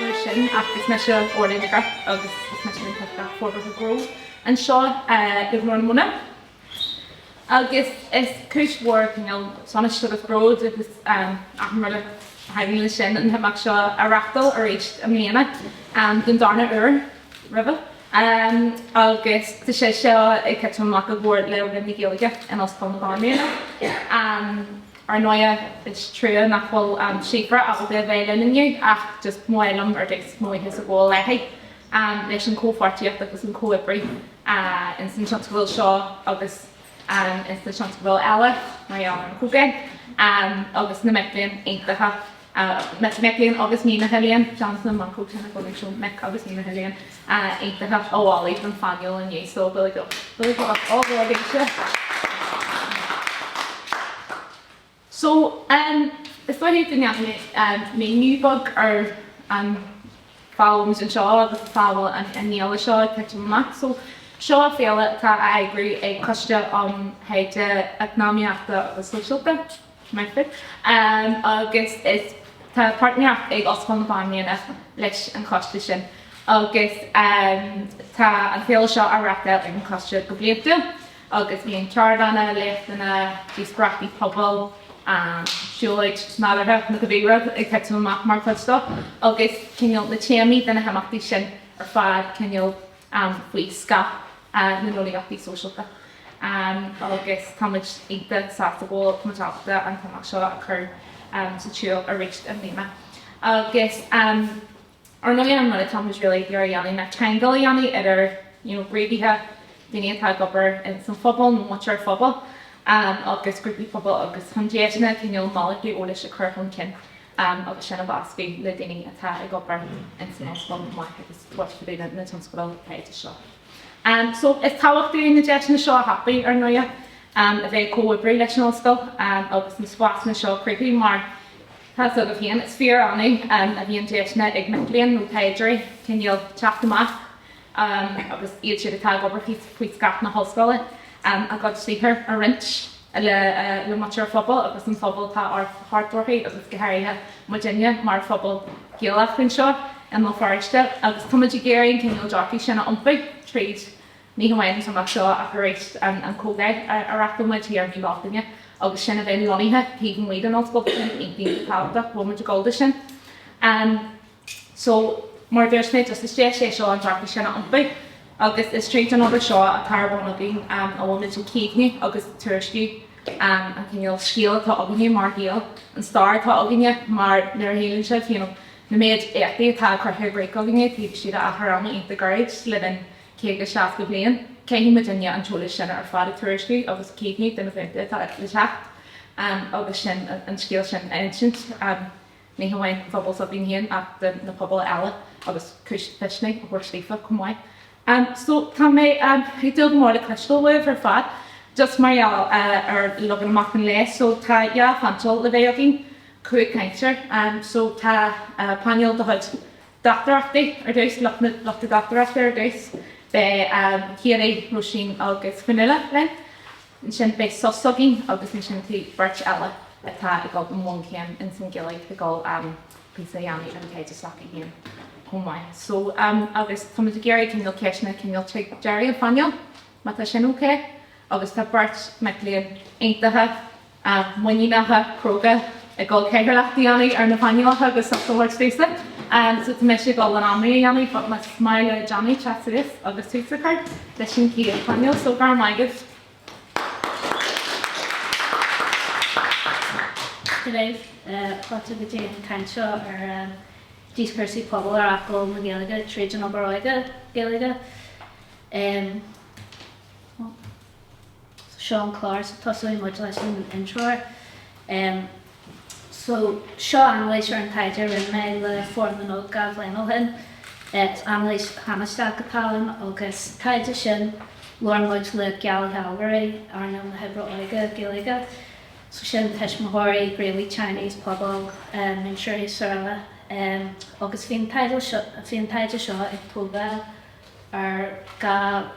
mar sin ach is mise Orlaith Nic Airt agus is mise an tOifigeach Forbartha Gnó anseo le Glór na Móna. Agus is cúis mhór cineál sonais agus bróid agus achan rud a thagann leis sin an t-imeacht seo a reachtáil arís i mbliana don darna huair roimhe. Agus tá sé seo ag titim amach i gcomhar le Roinn na Gaeilge in Ollscoil na Banríona. Ar ndóighe, is trua nach bhfuil Síofra ábalta a bheith linn inniu ach just ba mhaith liom ar dtús mo bhuíochas a ghabháil léi leis an chomhpháirtíocht agus an comhoibriú ins an tionscadal seo agus ins na tionscadail eile mar gheall ar an chomhdháil agus na mic léinn iontacha, mic léinn agus míneacha léinn, seans na mbeadh sin i gcónaí, so mic agus míneacha léinn iontacha a bhailigh don phainéal inniu so really go really go ollmhór daoibhse. So is dóigh go ndéanfaidh mé míniú beag ar an fáth a bhfuil muid anseo agus an fáth a bhfuil an fhéile seo ag titim amach. So seo féile atá á eagrú ag Coiste um Thaighde Eacnamaíochta agus Sóisialta, Method, agus is tá páirtnéireacht ag Ollscoil na Banríona leis an choiste sin agus tá an féile seo á reáchtáil ag an choiste go bliantúil. Agus bíonn ceardlanna, léachtanna, díospóireachtaí pobail, siúlóid nádúrtha nó cibé rud ag titim amach mar chuid dó agus cineál na téamaí de na himeachtaí sin ar fad cineál faoi scáth na n-eolaíochtaí sóisialta. Agus táimid iontach sásta go bhfuil muid ábalta an t-imeacht seo a chur sa tsiúl arís i mbliana. Agus. Ar ndóigh an rud atá muid really ag iarraidh a dhéanamh ná ceangal a dhéanamh idir you know gníomhaithe, daoine atá ag obair ins an phobal nó muintir phobail agus grúpaí pobail agus chun deiseanna cineál malartú eolais a chur chun cinn agus sin a mheascadh le daoine atá ag obair ins an ollscoil chomh maith agus tabhairt faoi na tionscadail taighde seo. So is tábhachtach dúinn na deiseanna seo a thapú ar ndóigh a bheith ag comhoibriú leis an ollscoil agus na spásanna seo a chruthú mar Tá 's agaibh féin, is fíor-annamh a bhíonn deiseanna ag mic léinn nó taighdeoirí cineál teacht amach agus iad siúd atá ag obair faoi scáth na hollscoile a gcuid saothair a roinnt le muintir an phobail agus an phobal atá thart orthu agus go háirithe muidinne mar phobal Gaelach anseo i mBéal Feirste agus táimid ag iarraidh an cineál dearcadh sin a iompú tríd Ní hamháin an t-imeacht seo ach arís an chomhdháil a reáchtáil muid thiar i mí Bealtaine agus sin a bheith lonnaithe taobh amuigh den ollscoil, sin iontach tábhachtach go bhfuil muid ag dul do sin. So, mar a dúirt mé, just is deis é seo an dearcadh sin a iompú agus is tríd an obair seo atá ar bun againn a bhfuil muid ag caomhnú agus ag tuairisciú an cineál scéal atá againne mar Ghaeil, an stair atá againne mar nuair a shíleann sibh, you know, na méid éachtaí atá curtha i gcrích againne taobh istigh de achar ama iontach gairid le linn 50, 60 bliain. Caithfidh muidinne an t-eolas sin ar fad a tuairisciú agus a chaomhnú do na glúnta atá le teacht agus sin an scéal sin a insint, ní hamháin don phobal s'againn féin ach do na pobail eile agus cúis mhisnigh a thabhairt daofa chomh maith. So tá mé ag dúil go mór le cloisteáil uaibh ar fad just mar gheall ar leagan amach an lae. So tá dhá phainéal le bheith againn, 5 cainteoir. So tá painéal de chuid Dochtúireachtaí ar dtús, lucht na dochtúireachta ar dtús. Beidh Katie, Róisín agus Fionnuala linn. Ansin beidh sos againn agus ansin tá beirt eile atá ag dul i mbun céim ins an Ghaeilge ag dul píosa a dhéanamh ar an taighde s'acu féin chomh maith. So agus táimid ag iarraidh cineál ceisteanna cineál chuig deireadh an phainéil má tá sin ok agus tá beirt mic léinn iontacha muiníneacha, cróga ag dul cathaoirleacht a dhéanamh ar na painéalacha agus sos a thabhairt domhsa. So tá mise ag dul an iomarca a dhéanamh but más maith le Johnny teacht suas agus tús a chur leis an chéad phainéal. So go raibh maith agaibh. Dia daoibh, fáilte go dtí an caint seo ar díoscúrsaí pobail ar acomhal na Gaeilge tríd an obair óige Gaeilge. Seo an clár so tosóidh muid leis an intreoir. So seo anailís ar an taighde a rinne mé le Fóram na nÓg 2 bhliain ó shin. Is anailís thánaisteach atá ann agus sa taighde sin labhair muid le geallshealbhóirí earnáil na hoibre óige Gaeilge, so sin tuismitheoirí, gníomhaithe teanga is pobail, múinteoirí is araile. Agus bhí an taighde seo ag tógáil ar 2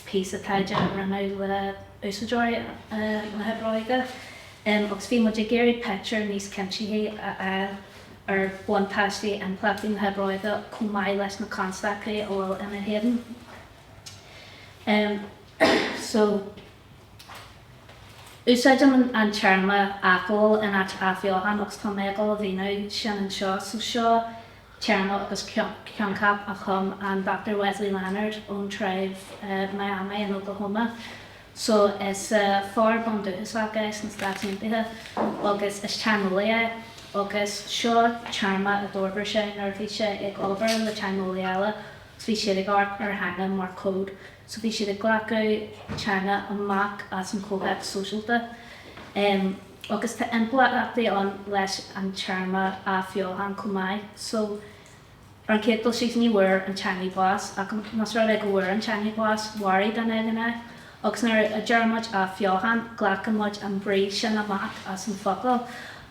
phíosa taighde a rinneadh le úsáideoirí na hoibre óige agus bhí muid ag iarraidh pictiúr níos cinnte a fháil Ar bhuntáistí impleachtaí na hoibreoige chomh maith leis na constaicí a bhfuil ina héadan. So, úsáidim an téarma athghabháil in áit athbheochan agus tá mé ag dul a mhíniú sin anseo. So, seo téarma agus coincheap a chum an Dr Wesley Leonard ón treibh Miami in Oklahoma. So, is fear bundúchasach é sna Stáit Aontaithe agus is teangeolaí é agus seo téarma a d'fhorbair sé nuair a bhí sé ag obair le teangeolaí eile agus bhí siad ag amharc ar theanga mar cód. So bhí siad ag glacadh teanga amach as an chomhthéacs sóisialta. Agus tá impleachtaí ann leis an téarma athbheochan chomh maith. So. Ar an chéad dul síos ní bhfuair an teangaidh bás, ach más rud é go bhfuair an teangaidh bás, mharaigh duine éigin é. Agus nuair a deir muid athbheochan, glacann muid an brí sin amach as an focal.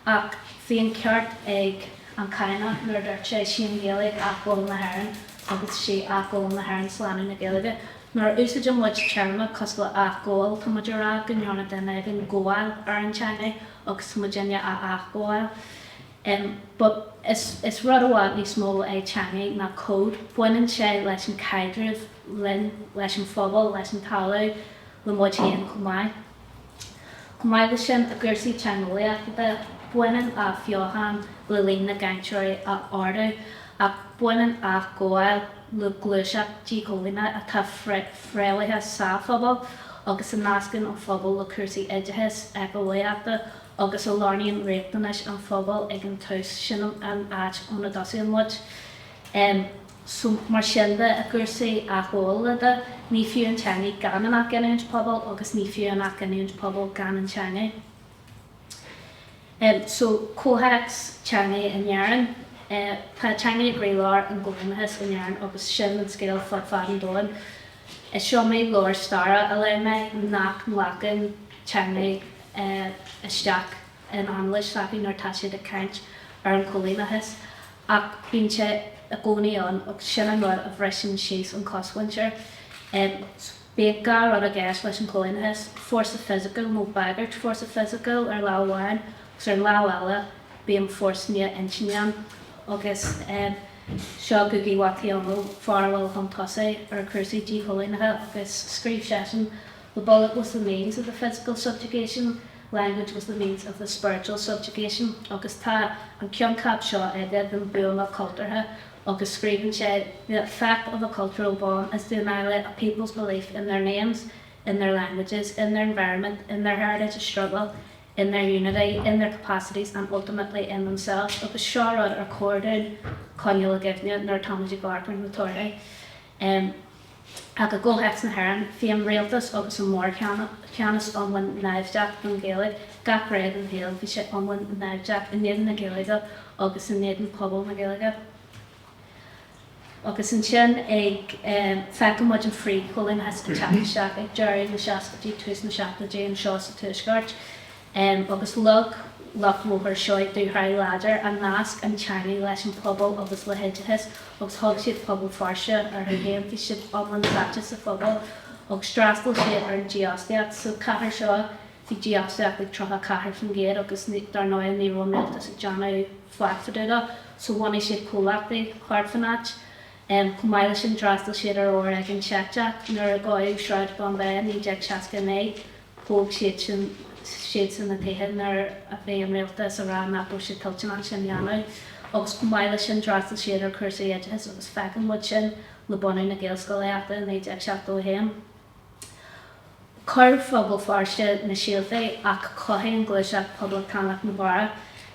Ach bhí an ceart ag an Cadhnach nuair a dúirt sé, 'Sí an Ghaeilge athghabháil na hÉireann agus sí athghabháil na hÉireann slánú na Gaeilge. Nuair a úsáideann muid téarma cosúil le athghabháil, tá muid ag rá go ndearna duine éigin gabháil ar an teangaidh agus tá muidinne á athghabháil. But is rud i bhfad níos mó é teangaidh ná cód. Baineann sé leis an caidreamh linn, leis an phobal, leis an talamh, le muid féin chomh maith. Chomh maith leis sin, i gcúrsaí teangeolaíochta de, baineann athbheochan le líon na gcainteoirí a ardú, ach baineann athghabháil le gluaiseacht díchoilínithe atá fréamhaithe sa phobal agus a nascann an phobal le cúrsaí oideachais, éiceolaíochta agus a lárnaíonn riachtanais an phobail ag an tús, sin an áit óna dtosaíonn muid. So, mar sin de, i gcúrsaí athghabhála de, ní fiú an teangaidh gan an athghiniúint pobail agus ní fiú an athghiniúint pobail gan an teangaidh. So, comhthéacs teangaidh in Éirinn. Tá teangaidh i gcroílár an gcoilíneachais in Éirinn agus sin an scéal fud fad an domhain. Is iomaí leabhar staire a léigh mé nach nglacann teangaidh isteach in anailís s'acu nuair atá siad ag caint ar an choilíneachas ach bíonn sé i gcónaí ann agus sin an rud a bhriseann síos an chosmhuintir. Bíonn gach rud i gceist leis an choilíneachas, fórsa fisiciúil nó bagairt fórsa fisiciúil ar lámh amháin agus ar an lámh eile bíonn fórsa nua intinne ann agus seo Ngugi wa Thiong'o, fear a bhfuil chun tosaigh ar chúrsaí díchoilínithe agus scríobh seisean The bullet was the means of the physical subjugation, language was the means of the spiritual subjugation agus tá an coincheap seo aige den buama cultúrtha agus scríobhann sé The effect of a cultural bomb is to annihilate a people's belief in their names, in their languages, in their environment, in their heritage of struggle, in their unity, in their capacities and ultimately in themselves agus seo rud ar chóir dúinn coinneáil i gcuimhne nuair atáimid ag amharc ar na torthaí. Ach i gcomhthéacs na hÉireann, bhí an rialtas agus an mórcheannas iomlán naimhdeach don Ghaeilge gach ré den shaol, bhí sé iomlán naimhdeach in éadan na Gaeilge agus in éadan pobal na Gaeilge. Agus ansin ag feiceann muid an frith-choilíneachas ag teacht isteach ag deireadh na seascaidí, tús na seachtóidí anseo sa Tuaisceart. Agus leag lucht Bhóthar Seoighe dúshraith láidir a nasc an teangaidh leis an phobal agus le hoideachas agus thug siad Pobal Feirste orthu féin. Bhí siad iomlán sáite sa phobal agus d'fhreastail siad ar an dífhostaíocht. Sa chathair seo bhí dífhostaíocht ag 34% agus dar ndóigh ní raibh an rialtas ag déanamh faic fá dtaobh de so bhunaigh siad comhlachtaí thart fán áit. Chomh maith leis sin d'fhreastail siad ar fhoréigean seicteach nuair a gabhadh Sráid Bombay i 1969. Thóg siadsan siadsan na tithe nuair a bhí an rialtas ag rá nach raibh siad toilteanach sin a dhéanamh agus chomh maith leis sin d'fhreastail siad ar chúrsaí oideachais agus feiceann muid sin le bunú na Gaelscolaíochta i 1971. Chuir Phobal Feirste na síolta ach chothaigh an ghluaiseacht Poblachtánach na barra.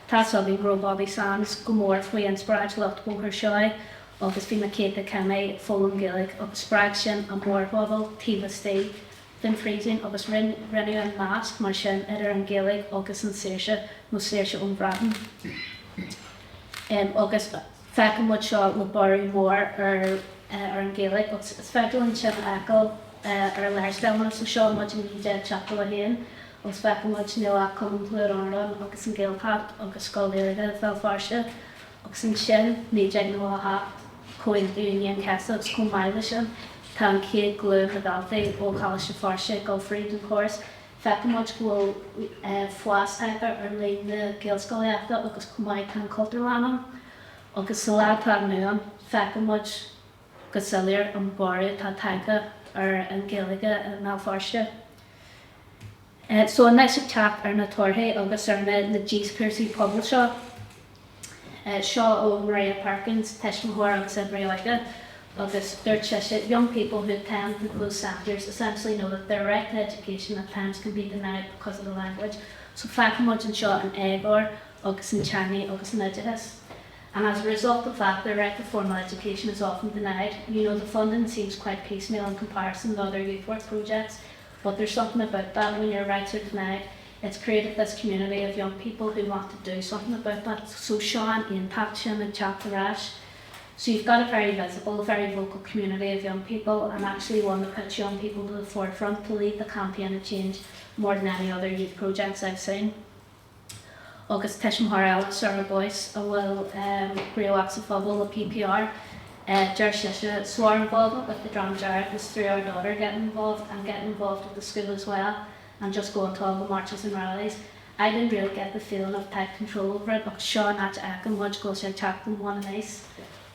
Tá's againn go raibh Bobby Sands go mór faoi inspioráid lucht Bhóthar Seoighe agus bhí na céadta céimí ag foghlaim Gaeilge agus spreag sin an mórphobal taobh istigh den phríosún agus rinneadh an nasc mar sin idir an Ghaeilge agus an saoirse, nó saoirse ón Bhreatain. Agus feiceann muid seo le borradh mór ar ar an Ghaeilge agus is féidir linn sin a fheiceáil ar an léarscáileanna. So seo muid i 1971 agus feiceann muid níl ach Cumann Chluain Ard ann agus an Ghaeltacht agus Scoil Ghaeilge Bhéal Feirste agus ansin 1998, Comhaontú Aoine an Chéasta agus chomh maith leis sin tá an chéad ghlúin de dhaltaí ó Choláiste Feirste ag dul fríd an chóras. Feiceann muid go bhfuil fás tagtha ar líon na Gaelscolaíochta agus chomh maith tá an Chultúrlann ann agus sa lá atá inniu ann feiceann muid go soiléir an borradh atá tagtha ar an Ghaeilge i mBéal Feirste. So anois ag teacht ar na torthaí agus ar na díoscúrsaí pobail seo. Seo ó Maria Perkins, tuismitheoir agus oibrí óige, agus dúirt sise, Young people who attend the closed centres essentially know that their right to education at times can be denied because of the language. So feiceann muid anseo an éagóir agus an teangaidh agus an oideachas. And as a result of that, their right to formal education is often denied. You know, the funding seems quite piecemeal in comparison to other youth work projects, but there's something about that when your rights are denied. It's created this community of young people who want to do something about that. So seo an aontacht sin ag teacht ar ais. So you've got a very visible, very vocal community of young people and actually one that puts young people to the forefront to lead the campaign of change more than any other youth projects I've seen. Agus tuismitheoir eile, Sarah Boyce, a bhfuil gníomhach sa phobal le PPR, deir sise, So our involvement with the Dream Dearg was through our daughter getting involved and getting involved with the school as well and just going to all the marches and rallies. I didn't really get the feeling of tight control over it agus seo an áit a fheiceann muid go bhfuil sé ag teacht ón bhun aníos,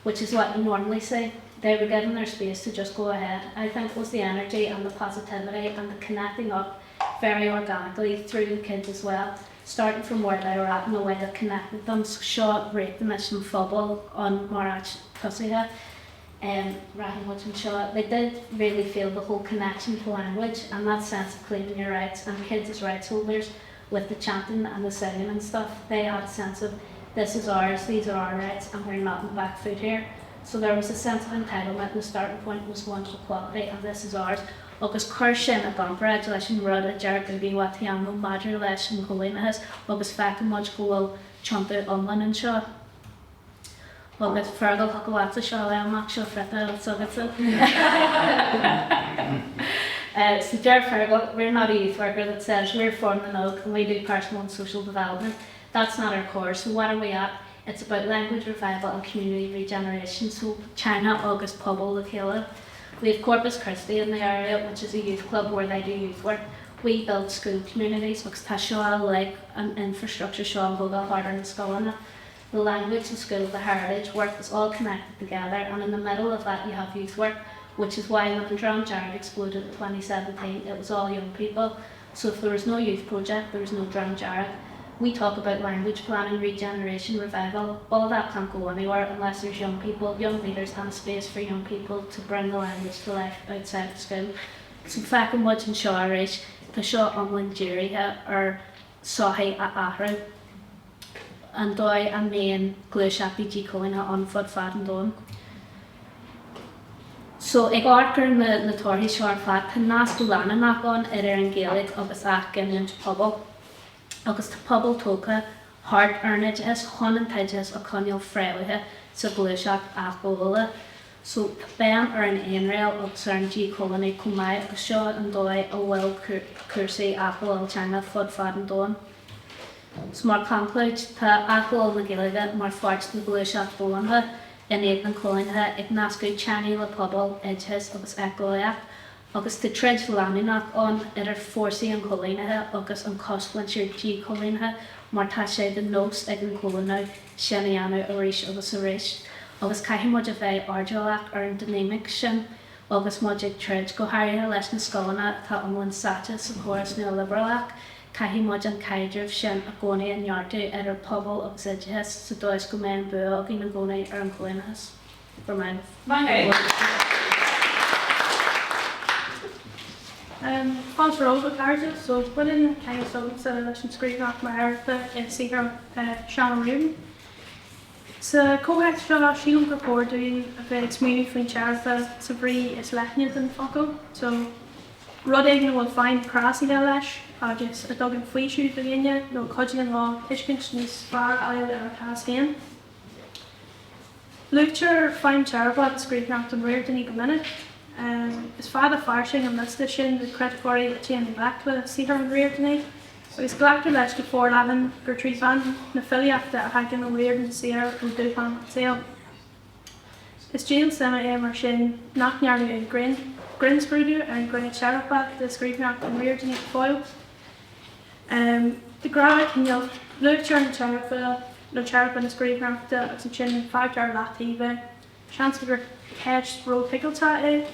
which is what you normally see. They were given their space to just go ahead. I think it was the energy and the positivity and the connecting up very organically through the kids as well, starting from where they were at in a way that connected them. So seo riachtanais an phobail ann mar áit tosaithe. Rachaidh muid anseo. They did really feel the whole connection to language and that sense of claiming your rights and kids as rights holders with the chanting and the singing and stuff. They had a sense of this is ours, these are our rights and we're not in the back foot here. So there was a sense of entitlement and the starting point was one of equality and this is ours. Agus cuir sin i gcomparáid leis an rud a deir Ngugi wa Thiong'o maidir leis an gcoilíneachas agus feiceann muid go bhfuil tiontú iomlán anseo. Agus Fergal, thiocfadh leatsa seo a léamh amach, seo friotal s'agatsa. So deir Fergal, we're not a youth worker that says we're Forum na nÓg and we do personal and social development. That's not our core, so what are we at? It's about language revival and community regeneration, so teanga agus pobal le chéile. We have Corpus Christi in the area, which is a youth club where they do youth work. We build school communities agus tá seo like an infrastructure seo á thógáil thart ar na scoileanna. The language, the school, the heritage work is all connected together and in the middle of that you have youth work, which is why when Dream Dearg exploded in 2017 it was all young people. So if there was no youth project, there was no Dream Dearg. We talk about language planning, regeneration, revival. All that can't go anywhere unless there's young people, young leaders and a space for young people to bring the language to life outside of school. So feiceann muid anseo arís, tá seo iomlán dírithe ar sochaí a athrú. An dóigh a mbíonn gluaiseachtaí díchoilínithe ann fud fad an domhain. So, ag amharc ar na torthaí seo ar fad, tá nasc leanúnach ann idir an Ghaeilge agus athghiniúint pobail. Agus tá pobal tógtha thart ar an oideachas chun an t-oideachas a choinneáil fréamhaithe sa ghluaiseacht athghabhála. So, tá béim ar an aonriail agus ar an díchoilíniú chomh maith agus seo an dóigh a bhfuil cúrsaí athghabháil teanga fud fad an domhain. So mar chonclúid, tá athghabháil na Gaeilge mar pháirt den ghluaiseacht dhomhanda in éadan an choilínithe, ag nascadh teanga le pobal, oideachas agus éiceolaíocht, agus tá troid leanúnach ann idir fórsaí an choilínithe agus an chosmhuintir díchoilínithe mar tá sé de nós ag an choilíniú sin a dhéanamh arís agus arís. Agus caithfidh muid a bheith airdeallach ar an dinimic sin agus muid ag troid, go háirithe leis na scoileanna atá iomlán sáite sa chóras neoliobrálach. Caithfidh muid an caidreamh sin i gcónaí a neartú idir pobal agus oideachas sa dóigh is go mbeidh an bua againn i gcónaí ar an choilíneachas. Go raibh maith agat. Fáilte romhaibh, a chairde. So, baineann an ceann s'agamsa leis an scríbhneoireacht mar theiripe i saothar Seán Ó Riordáin. Sa chomhthéacs seo, sílim gur chóir dúinn a bheith ag smaoineamh faoin teiripe sa bhrí is leithne den focal. So, rud éigin a bhfuil feidhm chrásaithe leis agus a dtugann faoiseamh do dhuine nó a chuidíonn leo tuiscint níos fearr a fháil ar a chás féin. Luaitear feidhm teiripeach i scríbhneoireacht an Ríordánaigh go minic. Is fada fairsing an liosta sin de chriticeoirí a théann i ngleic le saothar an Ríordánaigh, agus glactar leis go forleathan gur trí mheán na filíochta a thagann Ó Ríordáin saor ó dhúshláin an tsaoil. Is díol suime é mar sin nach ndearnadh aon ghrinnscrúdú ar an ghné teiripeach de scríbhneoireacht an Ríordánaigh go fóill. De ghnáth, cineál, luaitear an teiripe nó teiripe na scríbhneoireachta agus ansin fágtar ar leataobh é. Seans gur ceist róshuighilte é,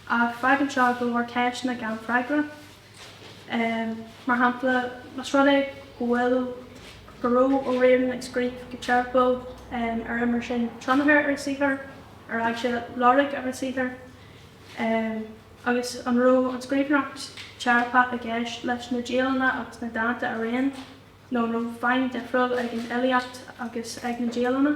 ach fágann seo go leor ceisteanna gan freagra. Mar shampla, más rud é go bhfuil, go raibh Ó Ríordáin ag scríobh go teiripiúil, ar imir sin tionchar ar a saothar? Ar fhág sé lorg ar a saothar? Agus an raibh an scríbhneoireacht teiripeach i gceist leis na dialanna agus na dánta araon, nó an raibh feidhm difriúil ag an fhilíocht agus ag na dialanna?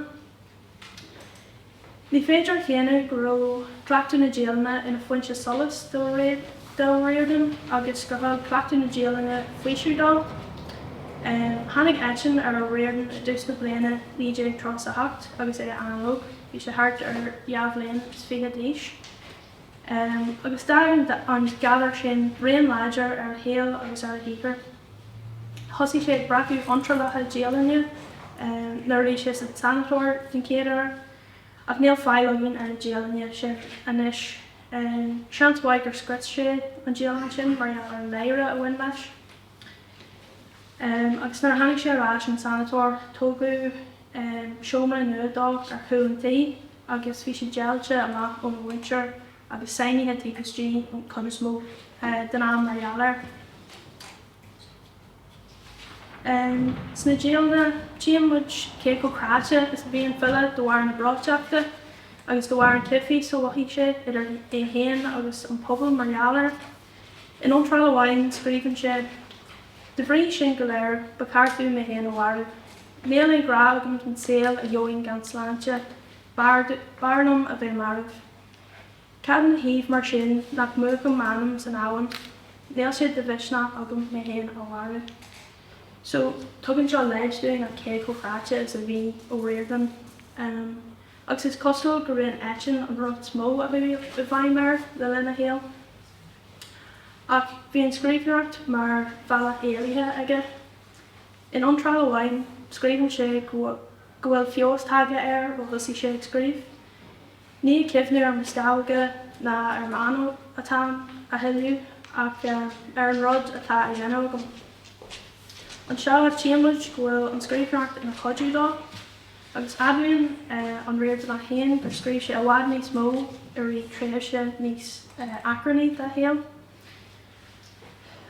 Ní féidir a shéanadh go raibh cleachtadh na dialainne ina foinse solais do Ó Ríordáin agus gur thug cleachtadh na dialainne faoiseamh dó. Tháinig eitinn ar Ó Ríordáin i dtús na bliana 1938 agus é an-óg, bhí sé thart ar dhá bhliain is fiche d'aois. Agus d'fhág an galar sin rian láidir ar a shaol agus ar a shaothar. Thosaigh sé ag breacadh iontrálacha dialainne nuair a bhí sé sa tsanatóir den chéad uair, ach níl fáil againn ar na dialanna sin anois. Seans mhaith gur scrios sé an dialann sin mar gheall ar an náire a bhain leis. Agus nuair a tháinig sé ar ais ón sanatóir, tógadh seomra nua dó ar chúl an tí agus bhí sé deighilte amach óna mhuintir agus sáinnithe taobh istigh an chuid is mó den am mar gheall air. Sna dialanna, tchíonn muid cé chomh cráite is a bhí an file de bharr na breoiteachta agus de bharr an choimhthíos a mhothaigh sé idir é féin agus an pobal mar gheall air. In iontráil amháin, scríobhann sé, De bhrí sin go léir, ba cheart domh mé féin a mharú. Níl aon ghrá agam don saol a gheobhainn gan sláinte, b'fhearr liom a bheith marbh. Cad ina thaobh mar sin nach múchaim m'anam san abhainn? Níl sé de mhisneach agam mé féin a mharú. So, tugann seo leid dúinn ar cé chomh cráite is a bhí Ó Ríordáin. Agus is cosúil gurb é an eitinn an rud is mó a chuaigh i bhfeidhm air le linn a shaoil. Ach bhí an scríbhneoireacht mar bhealach éalaithe aige. In iontráil amháin, scríobhann sé go bhfuil feabhas tagtha air ó thosaigh sé ag scríobh. Ní ag cuimhniú ar mo scamhóga ná ar m'anó atáim a thuilleadh ach ar an rud atá á dhéanamh agam. Anseo, tchíonn muid go bhfuil an scríbhneoireacht ina chuidiú dó. Agus admhaíonn an Ríordánach féin gur scríobh sé i bhfad níos mó i rith tréimhse níos achrannaí dá shaol.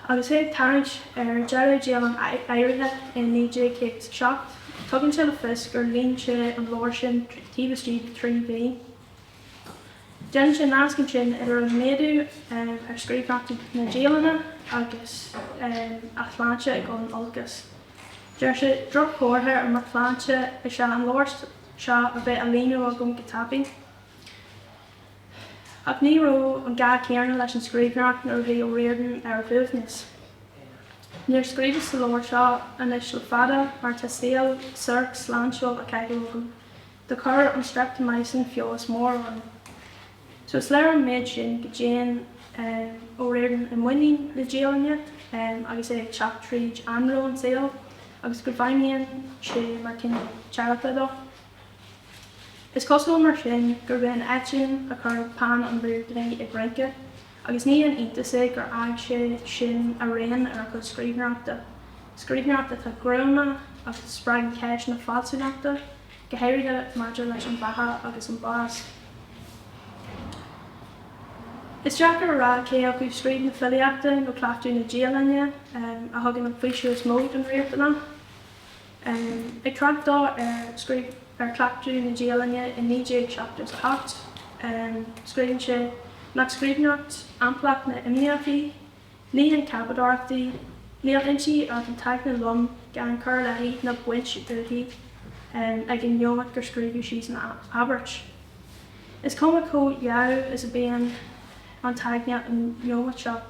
Agus é ag tarraingt ar deireadh dialann áirithe i 1957, tugann sé le fios gur líon sé an leabhar sin taobh istigh de thrí mhí. Déanann sé nasc ansin idir an méadú ar scríbhneoireacht na dialainne agus a shláinte ag dul in olcas. Deir sé, Droch-chomhartha ar mo shláinte is ea an leabhar seo a bheith á líonadh agam go tapaidh. Ach ní raibh an gá céanna leis an scríbhneoireacht nuair a bhí Ó Ríordáin ar a shuaimhneas. Níor scríobhas sa leabhar seo anois le fada mar tá saol suairc sláintiúil á chaitheamh agam. Do chuir an streptomycin feabhas mór orm. So is léir ón méid sin go dtéann Ó Ríordáin i muinín na dialainne agus é ag teacht tríd anró an tsaoil agus go bhfeidhmíonn sé mar chineál teiripe dó. Is cosúil mar sin gurb é an eitinn a chuir peann an Ríordánaigh ag rince agus ní haon iontas é gur fhág sé sin a rian ar a chuid scríbhneoireachta, scríbhneoireacht atá gruama agus a spreagann ceist na fealsúnachta. go háirithe maidir leis an bheatha agus an bás. Is deacair a rá cé acu scríobh na filíochta nó cleachtadh na dialainne a thugann an faoiseamh is mó don Ríordánach. Ag trácht dó ar scríobh ar chleachtadh na dialainne i 1978, scríobhann sé, Nach scríbhneoireacht aimplitheach imníoch í? Ní haon cheapadóireacht í. Níl inti ach an t-aigne lom gan cur léi ná baint uaithi ag an neomat gur scríobhadh síos an abairt. Is cuma chomh leamh is a bíonn an t-aigne an neomat seo.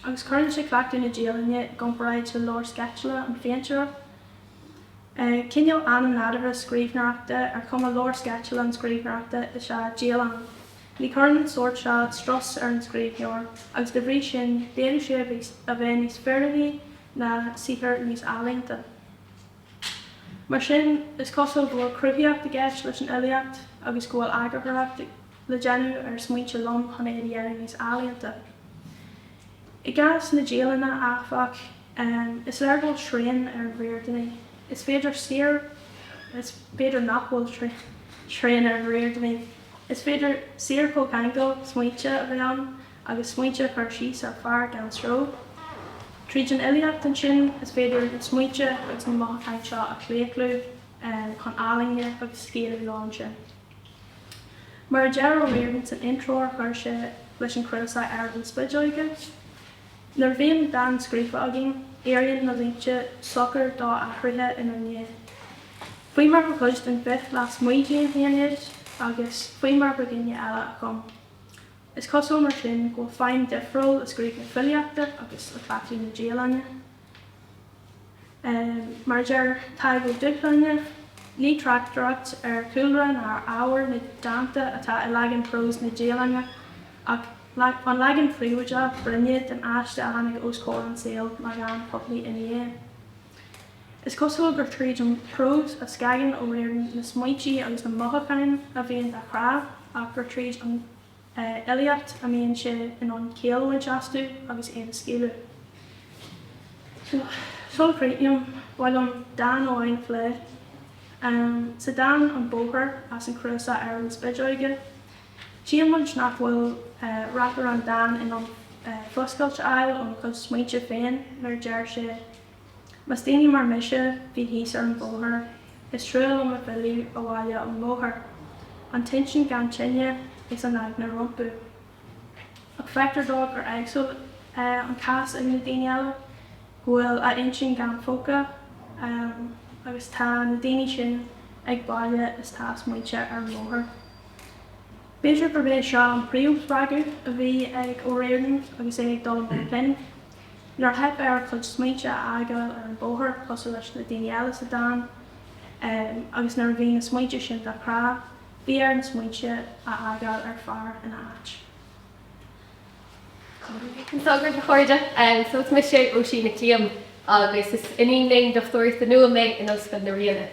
Agus cuireann sé cleachtadh na dialainne i gcomparáid le leabhar sceitseála an phéintéara. Cineál an-nádúrtha scríbhneoireachta ar chuma leabhar sceitseála an scríbhneoireachta is ea dialann. Ní chuireann an sórt seo strus ar an scríbhneoir agus dá bhrí sin d'fhéadfadh sé a bheith níos feiliúnaí ná saothar níos ealaíonta. Mar sin, is cosúil go bhfuil cruthaíocht i gceist leis an fhilíocht agus go bhfuil eagarthóireacht le déanamh ar smaointe lom chun iad a dhéanamh níos ealaíonta. I gcás na dialainne, áfach, Is léir go bhfuil srian ar an Riordanach. Is féidir saor, is féidir nach bhfuil srian ar an Ríordanaigh. Is féidir saor-chomhcheangal smaointe a bheith ann agus smaointe a chur síos ar phár gan stró. Tríd an fhilíocht ansin is féidir na smaointe agus na mothúcháin seo a chlaochlú chun ealaíne agus scaoileadh leo ansin. Mar a deir Ó Ríordáin san intro a chuir sé leis an chnuasach Eireaball na Spideoige, Nuair a bhíonn dán scríofa againn, éiríonn na línte socair do-athraithe inár ndiaidh. Faoi mar ba chuid den bhith lasmuigh dínn féin iad, agus faoi mar ba dhuine eile a chum. Is cosúil mar sin go bhfuil feidhm difriúil le scríobh na filíochta agus le cleachtadh na dialainne. Mar a deir Tadhg Ó Dúshláine, ní tráchtaireacht ar chúlra ná ar ábhar na dánta atá i leagan próis na dialainne ach an leagan príobháideach broinne den aiste a tháinig os comhair an tsaoil mar dhán poiblí ina dhiaidh. Is cosúil gur tríd an bprós a scagann Ó Ríordáin na smaointe agus na mothúcháin a bhíonn dá chrá ach gur tríd an fhilíocht a mbíonn sé in ann ciall a bhaint astu agus iad a scaoileadh. Sula gcríochnaím, ba mhaith liom dán amháin a phlé. Sa dán 'An Bóthar' as an chnuasach Eireaball na Spideoige, tchíonn muid nach bhfuil reacaire an dáin in ann fuascailt a fháil óna chuid smaointe féin nuair a deir sé, Más daoine mar mise bhí thíos ar an bhóthar, is trua liom a bhfilleadh abhaile ón mbóthar, an t-intinn gan tine is an eagna rompu. Ach feictear dó gur éagsúil an cás ag na daoine eile, go bhfuil a intinn gan phóca agus tá na daoine sin ag baile is tá a smaointe ar an mbóthar. B'fhéidir gurb é seo an príomhspreagadh a bhí ag Ó Ríordáin agus é ag dul i mbun pinn. Nuair a theip air a chuid smaointe a fhágáil ar an bóthar cosúil leis na daoine eile sa dán, agus nuair a bhí na smaointe sin dá chrá, bhí air na smaointe a fhágáil ar phár ina áit. Anseo agaibh a chairde. So is mise Róisín Nic Liam agus is iníon léinn dochtúireachta nua mé in Ollscoil na Ríona.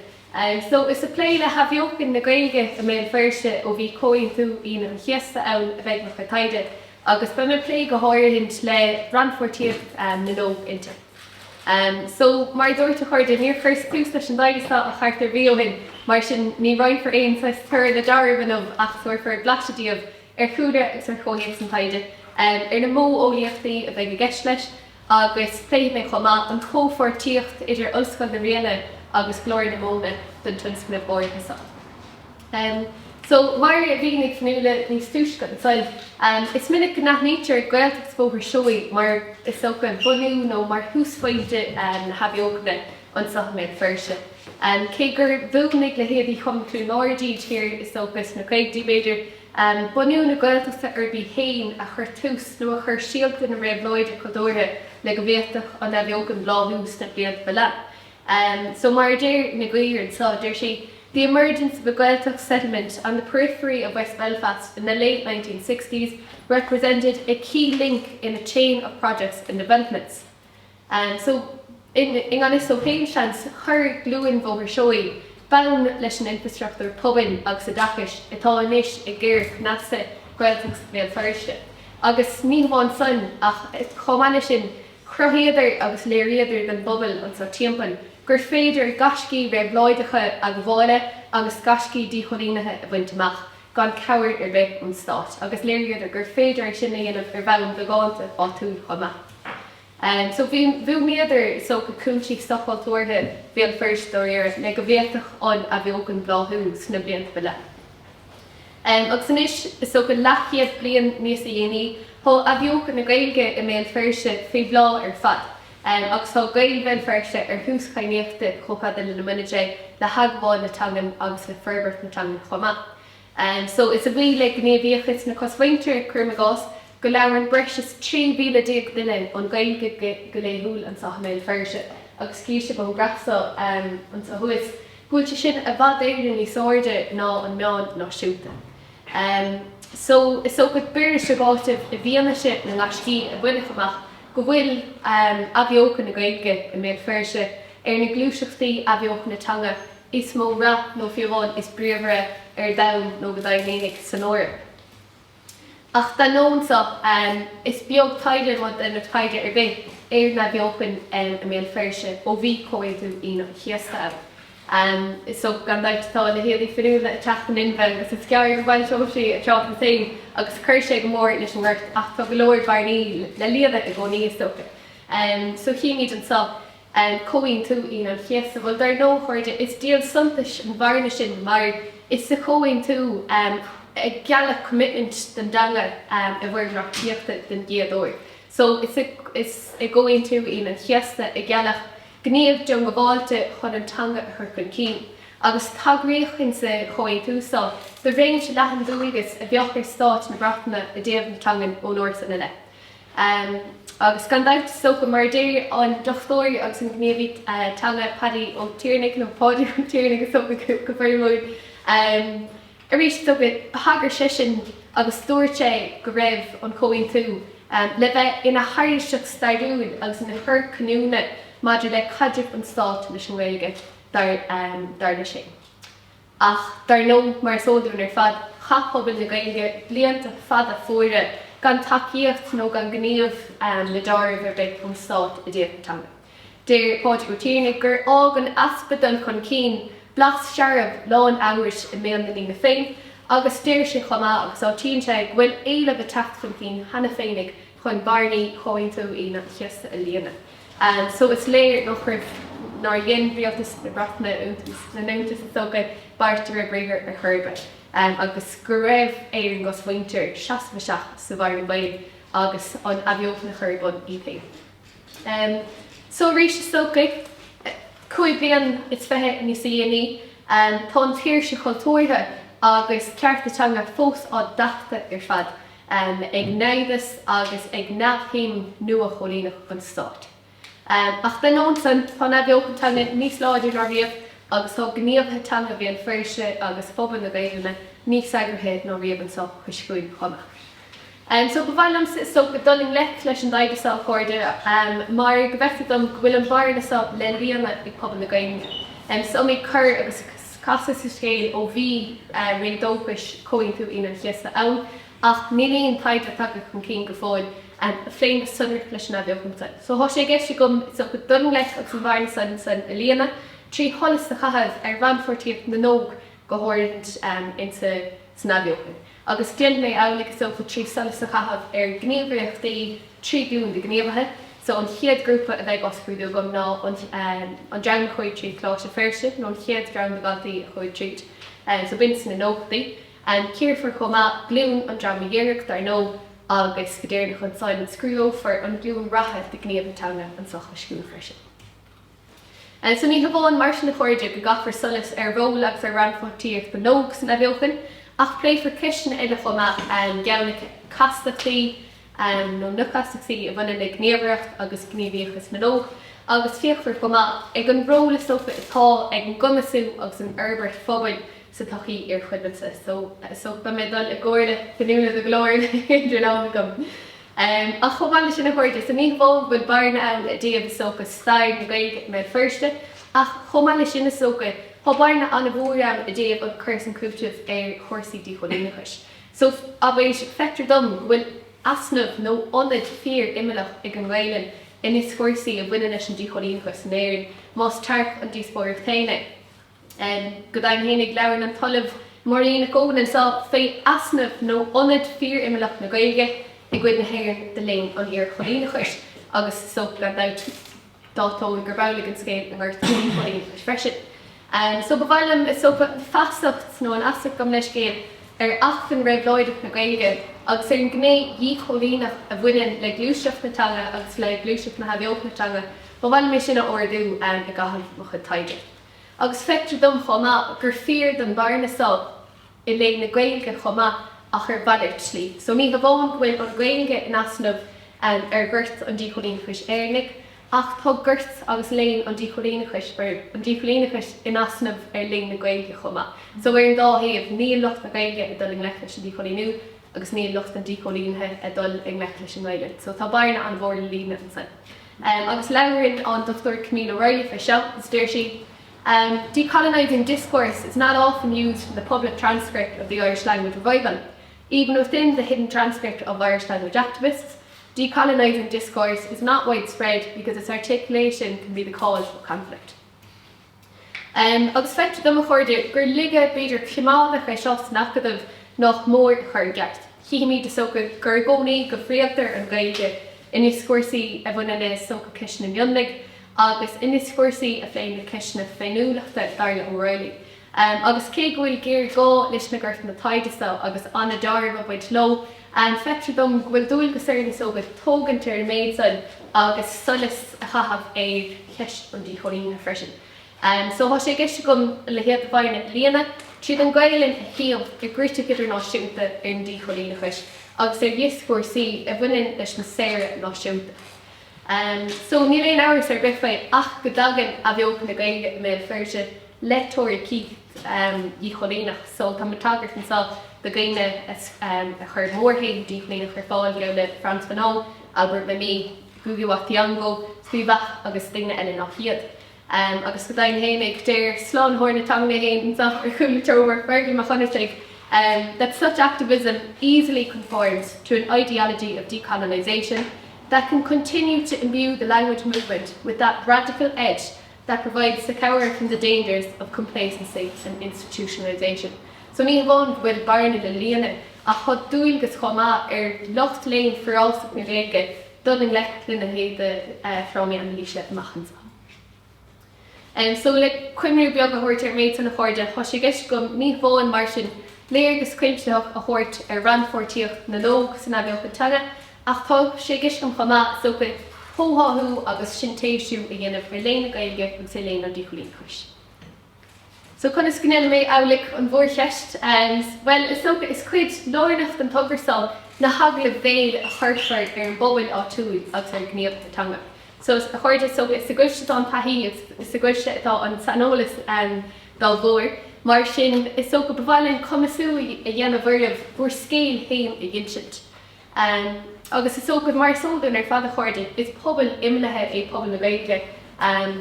So is ag plé le hathbheochan na Gaeilge i mBéal Feirste ó bhí Comhaontú Aoine an Chéasta ann a bheidh mo chuid taighde agus beidh mé ag plé go háirithint le rannpháirtíocht na n-óg inti. So, mar a dúirt a chairde, níor chuireas tús leis an dtaighde seo ach thart ar mhí ó shin, mar sin ní roinnfear aon saghas toradh ná dealramh inniu ach tabharfar blaiseadh daoibh ar chúlra agus ar chomhthéacs an taighde, ar na modheolaíochtaí a bheidh i gceist leis agus pléifidh mé chomh maith an chomhpháirtíocht idir Ollscoil na Ríona agus Glór na Móna don tionscnamh áirithe seo. So, mar a mhínigh Fionnuala níos túisce ansan, is minic go n-aithnítear Gaeltacht Bhóthar Seoighe mar, is dócha, bunú nó mar thúsphointe na hathbheochana anso i mBéal Feirste. Cé gur bhunaigh leithéidí Chumann Chluain Ard iad thiar, is dócha, sna caogaidí b'fhéidir, bunú na Gaeltachta uirbí féin a chuir tús nó a chuir síolta na réabhlóide cultúrtha le go bhféadfadh an athbheochan bláthú sna blianta ba lean. So, mar a deir Mag Uidhir anso, deir sé, The emergence of a Gaeltacht settlement on the periphery of West Belfast in the late 1960s represented a key link in a chain of projects and developments. So, i ngan fhios dóibh féin, seans, chuir glúin Bhóthar Seoighe bonn leis an infreastruchtúr pobail agus oideachais atá anois ag géarchneasta Gaeltacht Bhéal Feirste. Agus ní hamháin san, ach chomh maith leis sin, Chruthaíodar agus léiríodar don bpobal anso timpeall gur féidir gaiscí réabhlóideacha a ghabháil agus gaiscí díchoilínithe a bhaint amach gan cabhair ar bith ón stát, agus léiríodar gur féidir é sin a dhéanamh ar bhonn logánta áitiúil chomh maith. So mhúnlaíodar is dócha cúinsí soch-chultúrtha Bhéal Feirste dáiríre le go bhféadfadh an athbheochan bláthú sna blianta ba lean. Agus anois, is dócha leathchéad bliain níosa dhéanaí, tá athbheochan na Gaeilge i mBéal Feirste faoi bhláth ar fad, agus tá Gaeil Bhéal Feirste ar thús cadhnaíochta chomh fada lena mbaineann sé le hathghabháil na teangan agus le forbairt na teangan chomh maith. So, is a bhuí le gníomhaíochas na cosmhuintire, cuirim i gcás, go labhrann breis is 13,000 duine an Ghaeilge go laethúil anseo i mBéal Feirste, agus tchí sibh ón ghraf seo anseo thuas, go bhfuil sé sin i bhfad Éireann níos airde ná an meán náisiúnta. So, is dócha b'fhuirist a dh'áiteamh i bhfianaise na ngaiscí a baineadh amach go bhfuil athbheochan na Gaeilge i mBéal Feirste ar na gluaiseachtaí athbheochana teanga is mó rath nó fiú amháin is bríomhaire ar domhan nó go deimhin fhéinig san Eoraip. Ach d'ainneoin so, is beag taighde má deineadh taighde ar bith. ar an athbheochan i mBéal Feirste ó bhí Comhaontú Aoine an Chéasta ann. So, gan dabht, tá leithéidí Fionnuala ag teacht in inmhe agus is gearr go bhfoilseoidh sí a tráchtas féin agus cuirfidh sé go mór leis an ngort ach tá go leor bearnaí le líonadh i gcónaí is dócha. So, chímid anseo Comhaontú Aoine an Chéasta. Bhuel, dar ndóigh, a chairde, is díol suntais an bhearna sin mar is sa chomhaontú a gealladh commitment don dteanga i bhfoirm reachtaíochta den gcéad uair. So, is i gComhaontú Aoine an Chéasta a gealladh gníomh diongbháilte chun an teanga a chur chun cinn. Agus tagraíodh insa chomhaontú so do réimse leathan dualgas a bheadh ar stát na Breataine i dtaobh na teangan ón uair san i leith. Agus gan dabht, is dócha, mar a deir an dochtúir agus an gníomhaí teanga Paddy Ó Tiarnaigh, nó Pádraig Ó Tiarnaigh is dócha go foirmiúil, arís, is dócha, thagair seisean agus dúirt sé go raibh an Comhaontú le bheith ina thairiseach stairiúil agus ina chor cinniúna maidir le caidreamh an stáit leis an nGaeilge, dar leis féin. Ach, dar ndóigh, mar is eol dúinn ar fad, chaith pobal na Gaeilge blianta fada fuara gan tacaíocht nó gan gníomh le deáramh ar bith ón stát i dtaobh na teanga. Deir Pádraig Ó Tiarnaigh gur fhág an easpa dul chun cinn blas searbh lán amhrais i mbéal na ndaoine féin agus deir sé chomh maith agus áitíonn sé go bhfuil éileamh ag teacht chun cinn cheana féinig chun bearnaí Chomhaontú Aoine an Chéasta a líonadh. So is léir nach raibh, nár dhein rialtas na Breataine iontas na n-iontas is dócha, beart de réir briathair ar chor ar bith agus go raibh Éirinn 'gus a muintir seasamh isteach sa bhearna bhaoil agus an athbheochan a chur ar bun iad féin. So arís is dócha, 25 bliain níosa dhéanaí, tá an tsaoirse chultúrtha agus cearta teanga fós á dtachtadh ar fad. ag naimhdeas agus ag neamhshuim nua-choilíneach an stáit. Ach d'ainneoin san, tá an athbheochan teanga níos láidre ná riamh agus tá gníomhaithe teanga Bhéal Feirste agus phobal na Gaelainne níos eagraithe ná riamh anso cois cuain chomh maith. So ba mhaith liomsa is dócha dul i ngleic leis an dtaighde seo a chairde mar go bhfeictear dom go bhfuil an bhearna seo le líonadh ag pobal na Gaelainne. Is iomaí cor agus casadh sa scéal ó bhí ré dóchais Chomhaontú Aoine an Chéasta ann Ach níl aon taighde tagtha chun cinn go fóill a phléann go sonrach leis an athbheochan san. So thá sé i gceist agam is dócha dul i ngleic agus an bhearna san san a líonadh trí sholas a chaitheamh ar rannpháirtíocht na n-óg go háirithint insa san athbheochan. Agus déanfaidh mé amhlaidh is dócha trí solas a chaitheamh ar ghníomhaíochtaí trí ghlúin de ghníomhaithe. So an chéad ghrúpa a bheidh á scrúdú agam ná an an dream a chuaigh tríd Coláiste Feirste nó an chéad dream de dhaltaí a chuaigh tríd. So b'in sna nóchaidí. Cíorfar chomh maith glúin an dreama dheiridh, dar ndóigh, agus go deireanach ansan scrúdófar an ghlúin reatha de ghníomhaithe teanga anso cois cuain freisin. So ní hamháin mar sin a chairde go gcaithfear solas ar ról agus ar rannpháirtíocht na n-óg san athbheochan ach pléifear ceisteanna eile chomh maith, geall le castachtaí, nó na castachtaí a bhaineann le gníomhaireacht agus gníomhaíochas na n-óg, agus féachfar chomh maith ag an ról is dócha atá ag an gcumasú agus an fhorbairt phobail sa tsochaí iarchoibhneasta. So, so beidh mé ag dul i gcomhairle Fionnuala do go leor idir lámha agam. Ach chomh maith leis sin a chairde, so ní hamháin go bhfuil bearna ann i dtaobh is dócha stair na Gaeilge i mBéal Feirste, ach chomh maith leis sin is dócha tá bearna an-mhór ann i dtaobh an cur is an cúiteamh ar chúrsaí díchoilíneachais. So, abair, feictear dom go bhfuil easnamh nó ionad fíor-imeallach ag an nGaelainn i ndioscúrsaí a bhaineann leis an díchoilíneachas in Éirinn, más tearc an díospóireacht féin é. Go deimhin fhéinig, labhrann an tOllamh Máirín Nic Eoin anseo fé easnamh nó ionad fíor-imeallach na Gaeilge i gcuid na hÉireann de linn an iarchoilíneachais agus is dócha gan dabht, d'áiteoinn gurb amhlaidh an scéal i ngort an díchoilíneachais freisin. So ba mhaith liom, is dócha, an feasacht nó an fheasacht, gabh mo leithscéal, ar acmhainn réabhlóideach na Gaeilge agus ar an ngné dhíchoilíneach a bhaineann le gluaiseacht na teanga agus le gluaiseacht na hathbheochana teanga, ba mhaith liom é sin a ardú i gcaitheamh mo chuid taighde. Agus feictear dom chomh maith gur fíor don bhearna so i léann na Gaeilge chomh maith ach ar mhalairt slí. So ní hamháin go bhfuil an Ghaeilge in easnamh ar ghort an díchoilíneachais Éireannaigh ach tá gort agus léann an díchoilíneachais, or an díchoilíneachais in easnamh ar léann na Gaeilge chomh maith. So ar an dá thaobh, níl lucht na Gaeilge ag dul i ngleic leis an díchoilíniú agus níl lucht an díchoilínithe ag dul i ngleic leis an nGaelainn. So tá bearna an-mhór le líonadh ansin. Agus labhrann an Dr Camille O'Reilly fé seo agus deir sí, Decolonising discourse is not often used in the public transcript of the Irish language revival, even within the hidden transcript of Irish language activists. Decolonising discourse is not widespread because its articulation can be the cause of conflict. Agus feictear dom, a chairde, gur laige b'fhéidir coimeádach é seo san Acadamh nach mór a chur i gceart. Chífimid, is dócha, gur i gcónaí go bhfréamhtar an Ghaeilge i ndioscúrsaí a bhaineann le, is dócha, ceisteanna mionlaigh agus i ndioscúrsaí a phléann le ceisteanna féiniúlachta, dar le O'Reilly. Agus cé go bhfuil géarghá leis na gortanna taighde seo agus an-deáramh ag baint leo, feictear dom go bhfuil dualgas orainn is dócha tógaint ar an méid san agus solas a chaitheamh ar cheist an díchoilínithe freisin. So tá sé i gceist agam a leithéid de bhearna a líonadh tríd an Ghaelainn a shuíomh i gcritic idirnáisiúnta ar an díchoilíneachais agus ar dhioscúrsaí a bhaineann leis an saoradh náisiúnta. So níl aon amhras ar bith faoi ach go dtagann athbheochan na Gaeilge i mBéal Feirste le teoiricíocht dhíchoilíneach. So tá mé ag tagairt anseo do dhaoine a chuir mórshaothar díchoilíneach ar fáil, geall le Frantz Fanon, Albert Memmi, Ngugi wa Thiong'o, Spivak agus daoine eile nach iad. Agus go deimhin fhéinig, deir slánaitheoir na teanga fhéin anseo ar chúl an tseomra, Fergal Mac Fhionnachtaigh, that such activism easily conforms to an ideology of decolonisation that can continue to imbue the language movement with that radical edge that provides succour from the dangers of complacency and institutionalisation. So ní hamháin go bhfuil bearna le líonadh ach tá dualgas chomh maith ar lucht léinn forásach na Gaeilge dul i ngleic lena leithéid de fhrámaí anailíse amach anseo. So le coimriú beag a thabhairt ar an méid san a chairde, tá sé i gceist agam ní hamháin mar sin léargas cuimsitheach a thabhairt ar rannpháirtíocht na n-óg san athbheochan teanga ach tá sé i gceist agam chomh maith, is dócha, comhtháthú agus sintéisiú a dhéanamh ar léann na Gaeilge agus ar léann an díchoilíneachais. So conas go ndéanfaidh mé amhlaidh an mhórcheist? Bhuel, is dócha, is cuid lárnach den togra seo na hagallaimh bhéil a chuirfear ar an bpobal áitiúil agus ar ghníomhaithe teanga. So, a chairde, is dócha, is agaibhse atá an taithí agus is agaibhse atá an saineolas dá bharr. Mar sin, is dócha, ba mhaith linn cumasú a dhéanamh oraibh bhur scéal féin a insint. Agus is dócha, mar is eol dúinn ar fad, a chairde, is pobal imeallaithe é pobal na Gaeilge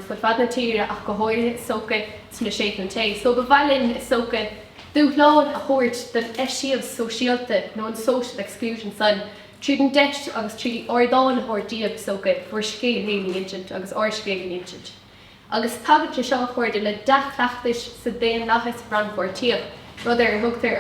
fud fad na tíre ach go háirithe, is dócha, sna Sé Chontae. So, ba mhaith linn, is dócha, dúshlán a thabhairt don eisiamh sóisialta nó an social exclusion san tríd an deis agus trí ardán a thabhairt daoibh, is dócha, bhur scéal féin a insint agus ár scéal a insint. Agus tagann sé seo, a chairde, le dea-chleachtais sa daonlathas rannpháirtíoch, rud ar a thugtar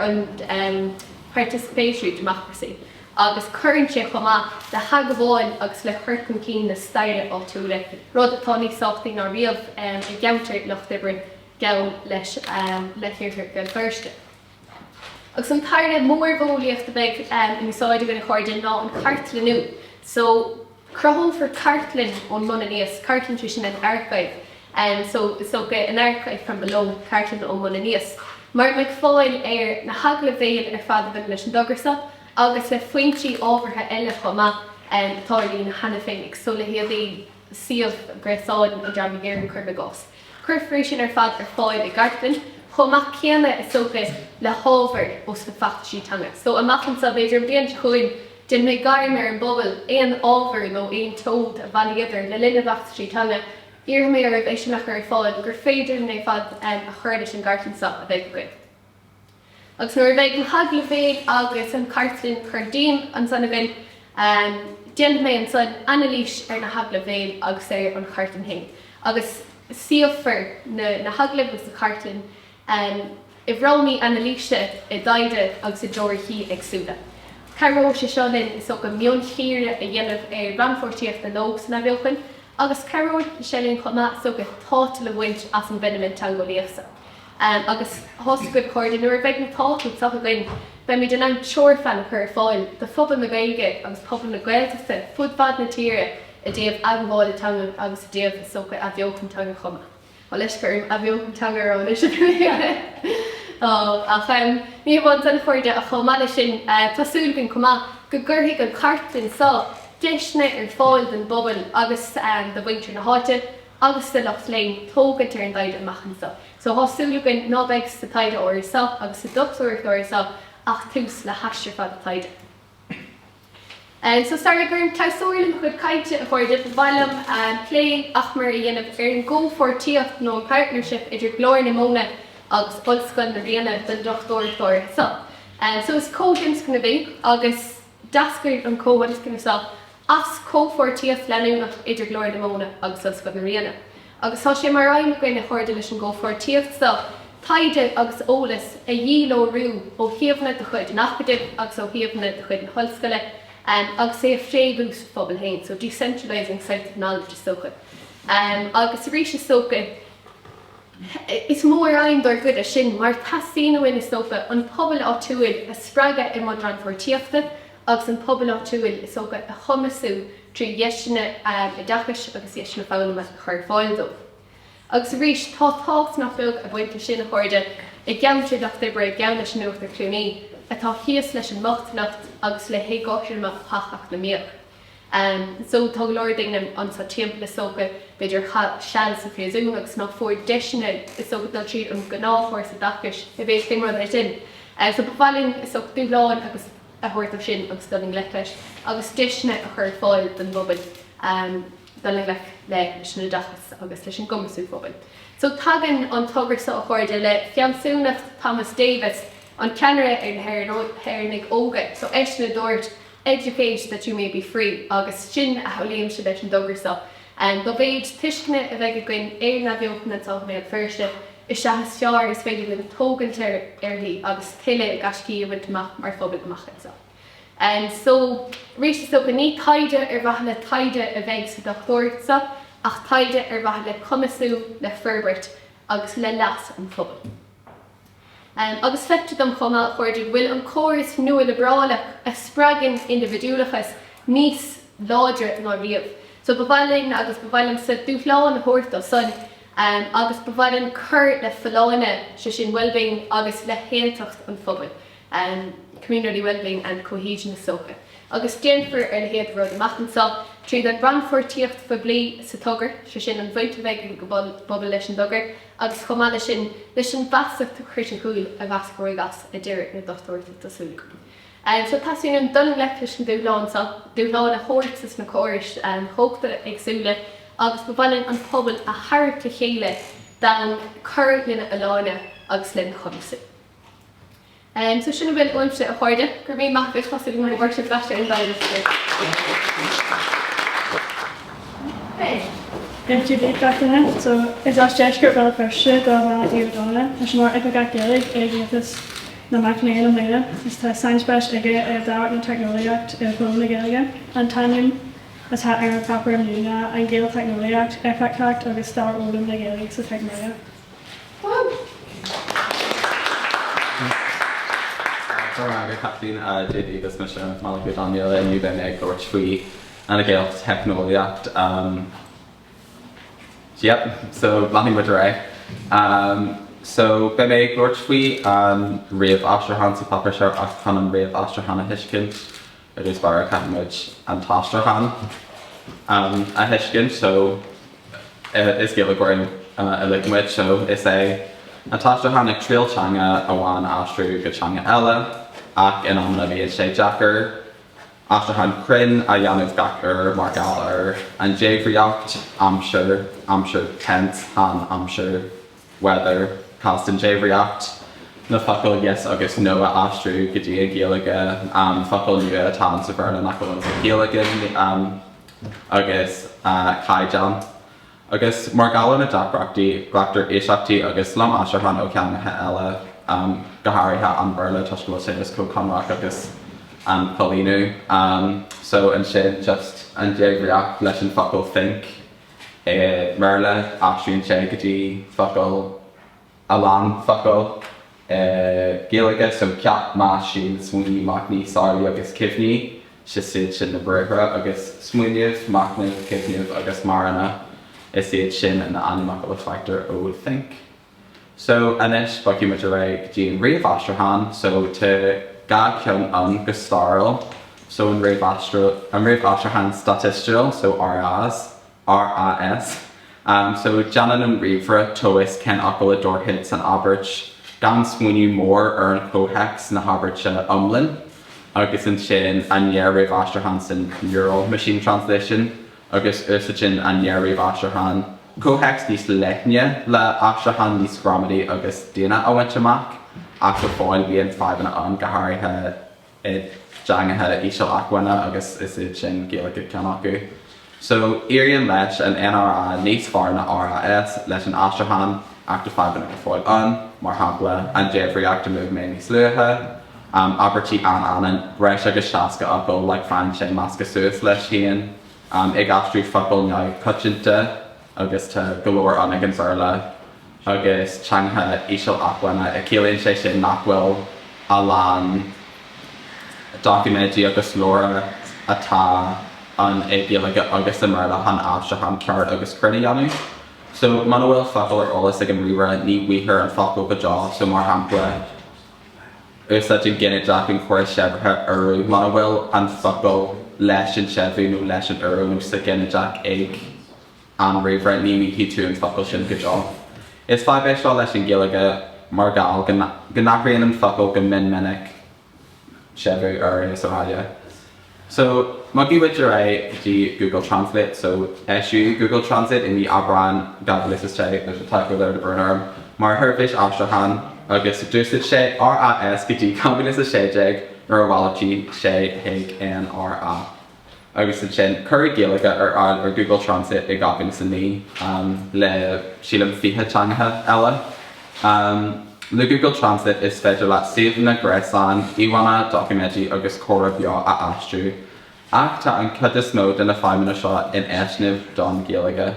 an participatory democracy, agus cuireann sé chomh maith le hathghabháil agus le cur chun cinn na staire áitiúla, rud atá níos tábhachtaí ná riamh i gceantar lucht oibre geall leis le hIarthar Bhéal Feirste. Agus an tarna mórmhodheolaíocht a bheidh in úsáid againn, a chairde, ná an cartlannú. So, cruthófar cartlann ón mbun aníos, cartlann sé sin an archive, so is dócha an archive from below, cartlann ón mbun aníos, mar a mbeidh fáil ar na hagallaimh bhéil ar fad a bhaineann leis an dtogra seo agus le foinsí ábhartha eile chomh maith atá ar líne cheana féin, so leithéidí suíomh gréasáin an Dream in Éirinn, cuirim i gcás. Cuirfear é sin ar fad ar fáil i gcartlann, chomh maith céanna is dócha le hábhar ós na feachtaisí teanga. So amach anseo, b'fhéidir an bhliain seo chugainn, déanfaidh mé gairm ar an bpobal aon ábhar nó aon tseod a bhailíodar le linn na bhfeachtaisí teanga, iarrfaidh mé oraibh é sin a chur ar fáil gur féidir linn é ar fad a chur leis an gcartlann seo a bheidh againn. Agus nuair a bheidh na hagallaimh bhéil agus an chartlann curtha díom ansan againn, déanfaidh mé ansan anailís ar na hagallaimh bhéil agus ar an chartlann féin. Agus suíofar na hagallaimh agus an chartlann i bhfrámaí anailíse, i dtaighde agus i dteoiricí éagsúla. Cabhróidh sé seo linn, is dócha, mionchíoradh a dhéanamh ar rannpháirtíocht na n-óg san athbheochan agus cabhróidh sé linn chomh maith, is dócha, tátal a bhaint as an bhfeiniméan teangeolaíoch seo. Agus tá's agaibh, a chairde, nuair a bheidh na tátail seo againn, beimid in ann treoirphlean a chur ar fáil do phobal na Gaeilge agus pobal na Gaeltachta fud fad na tíre i dtaobh athghabhála teanga agus i dtaobh, is dócha, athbheochan teanga chomh maith. Tá leisce orm athbheochan teanga a rá anois. Ach ní hamháin san, a chairde, ach chomh maith leis sin, tá súil againn chomh maith go gcuirfidh an chartlann seo deiseanna ar fáil don bpobal agus do mhuintir na háite, agus do lucht léinn tógaint ar an dtaighde amach anseo. So thá súil againn ná beidh sa taighde áirithe seo agus sa dochtúireacht áirithe seo ach tús le haistear fada taighde. So sara gcuirim clabhsúr le mo chuid cainte, a chairde, ba mhaith liom plé achomair a dhéanamh ar an gcomhpháirtíocht nó an partnership idir Glór na Móna agus Ollscoil na Ríona don dochtúireacht áirithe seo. So is comhthionscnamh é agus d'eascair an comhthionscnamh seo. as comhpháirtíocht leanúnach idir Glór na Móna agus Ollscoil na Ríona. Agus tá sé mar aidhm againn, a chairde, leis an gcomhpháirtíocht seo, taighde agus eolas a dhílárú ó shuíomhanna de chuid an Acadaimh agus ó shuíomhanna de chuid na hOllscoile agus é a phréamhú sa phobal féin, so decentralising sites of knowledge is dócha. Agus arís is dócha, Is mór aidhm dár gcuid é sin mar teastaíonn uainn, is dócha, an pobal áitiúil a spreagadh i mbun rannpháirtíochta agus an pobal áitiúil, is dócha, a chumasú trí dheiseanna oideachais agus dheiseanna foghlama a chur ar fáil dóibh. Agus arís, tá tábhacht nach beag ag baint leis sin, a chairde, i gceantar lucht oibre, i gceann leis an Uachtar Chluanaí, atá thíos leis an mbochtaineacht agus le héagothroime shocheacnamaíoch. So tá go leor daoine anso timpeall is dócha, b'fhéidir a chaith seal sa phríosún agus nach fuair deiseanna is dócha dul tríd an gnáthchúrsa oideachais i bhféis cén rud é sin. So ba mhaith linn is dócha dúshlán agus a thabhairt dó sin agus dul i ngleic leis agus deiseanna a chur ar fáil don bpobal dul i ngleic leis an oideachas agus leis an gcumasú phobail. So tagann an togra seo a chairde le fealsúnacht Thomas Davis, an ceannaire ar na hÉireannaigh Óga. So eisean a dúirt Educate that you may be free agus sin a shamhlaímse leis an dtogra seo. Dá mhéid tuisceana a bheidh againn ar an athbheochan anseo i mBéal Feirste, is ea is fearr is féidir linn tógaint uirthi agus tuilleadh gaiscí a bhaint amach mar phobal amach anseo. So, arís is dócha, ní taighde ar mhaithe le taighde a bheidh sa dochtúireacht seo ach taighde ar mhaithe le cumasú, le forbairt agus le leas an phobail. Agus feictear dom chomh maith, a chairde, go bhfuil an córas nua-liobrálach a spreagann indibhidiúlachas níos láidre ná riamh. So ba mhaith linn agus ba mhaith liomsa dúshlán a thabhairt dó san agus ba mhaith linn cur le folláine, sé sin wellbeing, agus le haontacht an phobail. Community Wellbeing and Cohesion is dócha. Agus déanfar a leithéid de rud amach anseo tríd an rannpháirtíocht phoiblí sa togra, sé sin an bhaint a bheidh ag an bpobal leis an dtogra agus chomh maith leis sin leis an bhfeasacht chriticiúil a mheascróidh as ag deireadh na dochtúireachta tá súil agam. So teastaíonn uainn dul i ngleic leis an dúshlán seo, dúshlán a thabhairt dos na córais chumhachta éagsúla agus ba mhaith linn an pobal a tharrac le chéile d'fhonn cur lena fholláine agus lena chumasú. So sin a bhfuil uaimse a chairde. Go raibh míle maith agaibh tá súil agam go bhfuair sibh blaiseadh den Dia daoibh gach duine. So is as deisceart Bhéal Feirste do Mhalachy Ó Donnaile. Tá sé mar Oifigeach Gaeilge ag Aontas na Mac Léinn i mbliana. Is tá sainspéis aige i dtábhacht na teicneolaíocht i bhfoghlaim na Gaeilge. An t-ainm atá ar an pháipéar inniu ná An Ghaelteicneolaíocht, Éifeachtacht agus Stair Fhoghlaim na Gaeilge sa Teicneolaíocht. Go raibh maith agat Caitlín. Dia daoibh, is mise Malachy Ó Donnghaile. Inniu beidh mé ag labhairt faoi an Ghaelteicneolaíocht. Yep, so leanfaidh muid ar aghaidh. So beidh mé ag labhairt faoi an ríomhaistriúchán sa pháipéar seo ach chun an ríomhaistriúchán a thuiscint ar dtús báire caithfidh muid an t-aistriúchán a thuiscint. So Is Gaeilgeoirí uilig muid so is é an t-aistriúchán ag triail teanga amháin a aistriú go teanga eile ach in amanna bíonn sé deacair aistriúchán cruinn a dhéanamh gach uair mar gheall ar an débhríocht, aimsir, aimsir tense, han aimsir, weather, cás den débhríocht, na focail yes agus no a aistriú go dtí an Ghaeilge, focail nua atá ann sa Bhéarla nach bhfuil ann sa Ghaeilge agus caighdeán. Agus mar gheall ar na deacrachtaí, glactar éisteachtaí agus lom-aistriúcháin ó theangacha eile, go háirithe an Béarla toisc go bhfuil sé níos comhchonrach agus an coilíniú. So ansin just an débhríocht leis an focal think. I mBéarla, aistríonn sé go dtí focal, a lán focal i Gaeilge, so ceap, meas, síl, smaoinigh, machnaigh, samhlaigh agus cuimhnigh, is iad sin na briathra, agus smaoineamh, machnamh, cuimhneamh agus marana, is iad sin na ainmfhocail a faightear ó think. So, anois, bogfaidh muid ar aghaidh go dtí an ríomhaistriúchán. So, tá 2 cheann ann go stairiúil. So, an ríomhaistriúchán staitistiúil, so RAS, RAS. So, déanann an ríomhaire tomhas cén fhocal a dtabharfaidh san abairt gan smaoineamh mór ar an chomhthéacs na habairte iomlán. Agus ansin an néar-ríomhaistriúchán sin Neural Machine Translation. agus úsáideann an néar-ríomhaistriúchán comhthéacs níos leithne le aistriúchán níos gramadaí agus daonna a bhaint amach, ach go fóill bíonn fadhbanna ann, go háirithe i dteangacha íseal-acmhainne agus is iad sin Gaeilge ceann acu. So, éiríonn leis an NRA níos fearr ná RAS leis an aistriúchán ach tá fadhbanna go fóill ann, mar shampla, an débhríocht a luaigh mé níos luaithe, abairtí an-anainn, breis agus 60 fhocal, like faigheann sé measctha suas leis féin, ag aistriú focail neamhchoitianta agus tá go leor ann ag an Bhéarla agus teangacha íseal-acmhainne, ciallaíonn sé sin nach bhfuil a lán doiciméidí agus leabhra atá ann i Gaeilge agus i mBéarla chun aistriúchán ceart agus cruinn a dhéanamh. So, muna bhfuil focal ar eolas ag an ríomhaire ní bhfaighfear an focal go deo, so mar shampla, úsáid an ginideach an córas seimhithe urú, muna bhfuil an focal leis an séimhiú nó leis an urú nó sa ghinideach ag an ríomhaire ní bhfaighidh tú an focal sin go deo. Is fadhb é seo leis an Ghaeilge mar gheall go n-athraíonn an focal go mion minic, séimhiú, urú is araile. So, bogfaidh muid ar aghaidh go dtí Google Translate. So, eisíodh Google Translate i mí Aibreáin 2006, there's a typo there, tá brón orm, mar sheirbhís aistriúcháin agus d'úsáid sé RAS go dtí 2016 nuair a mhalartaigh sé chuig NRA. Agus ansin, cuireadh Gaeilge ar fháil ar Google Translate i 2009, le, sílim, 20 teangacha eile. Le Google Translate is féidir leat suíomhanna gréasáin, íomhánna, doiciméidí agus comhrá beo a aistriú. Ach tá an chuid is mó de na feidhmeanna seo in easnamh don Ghaeilge.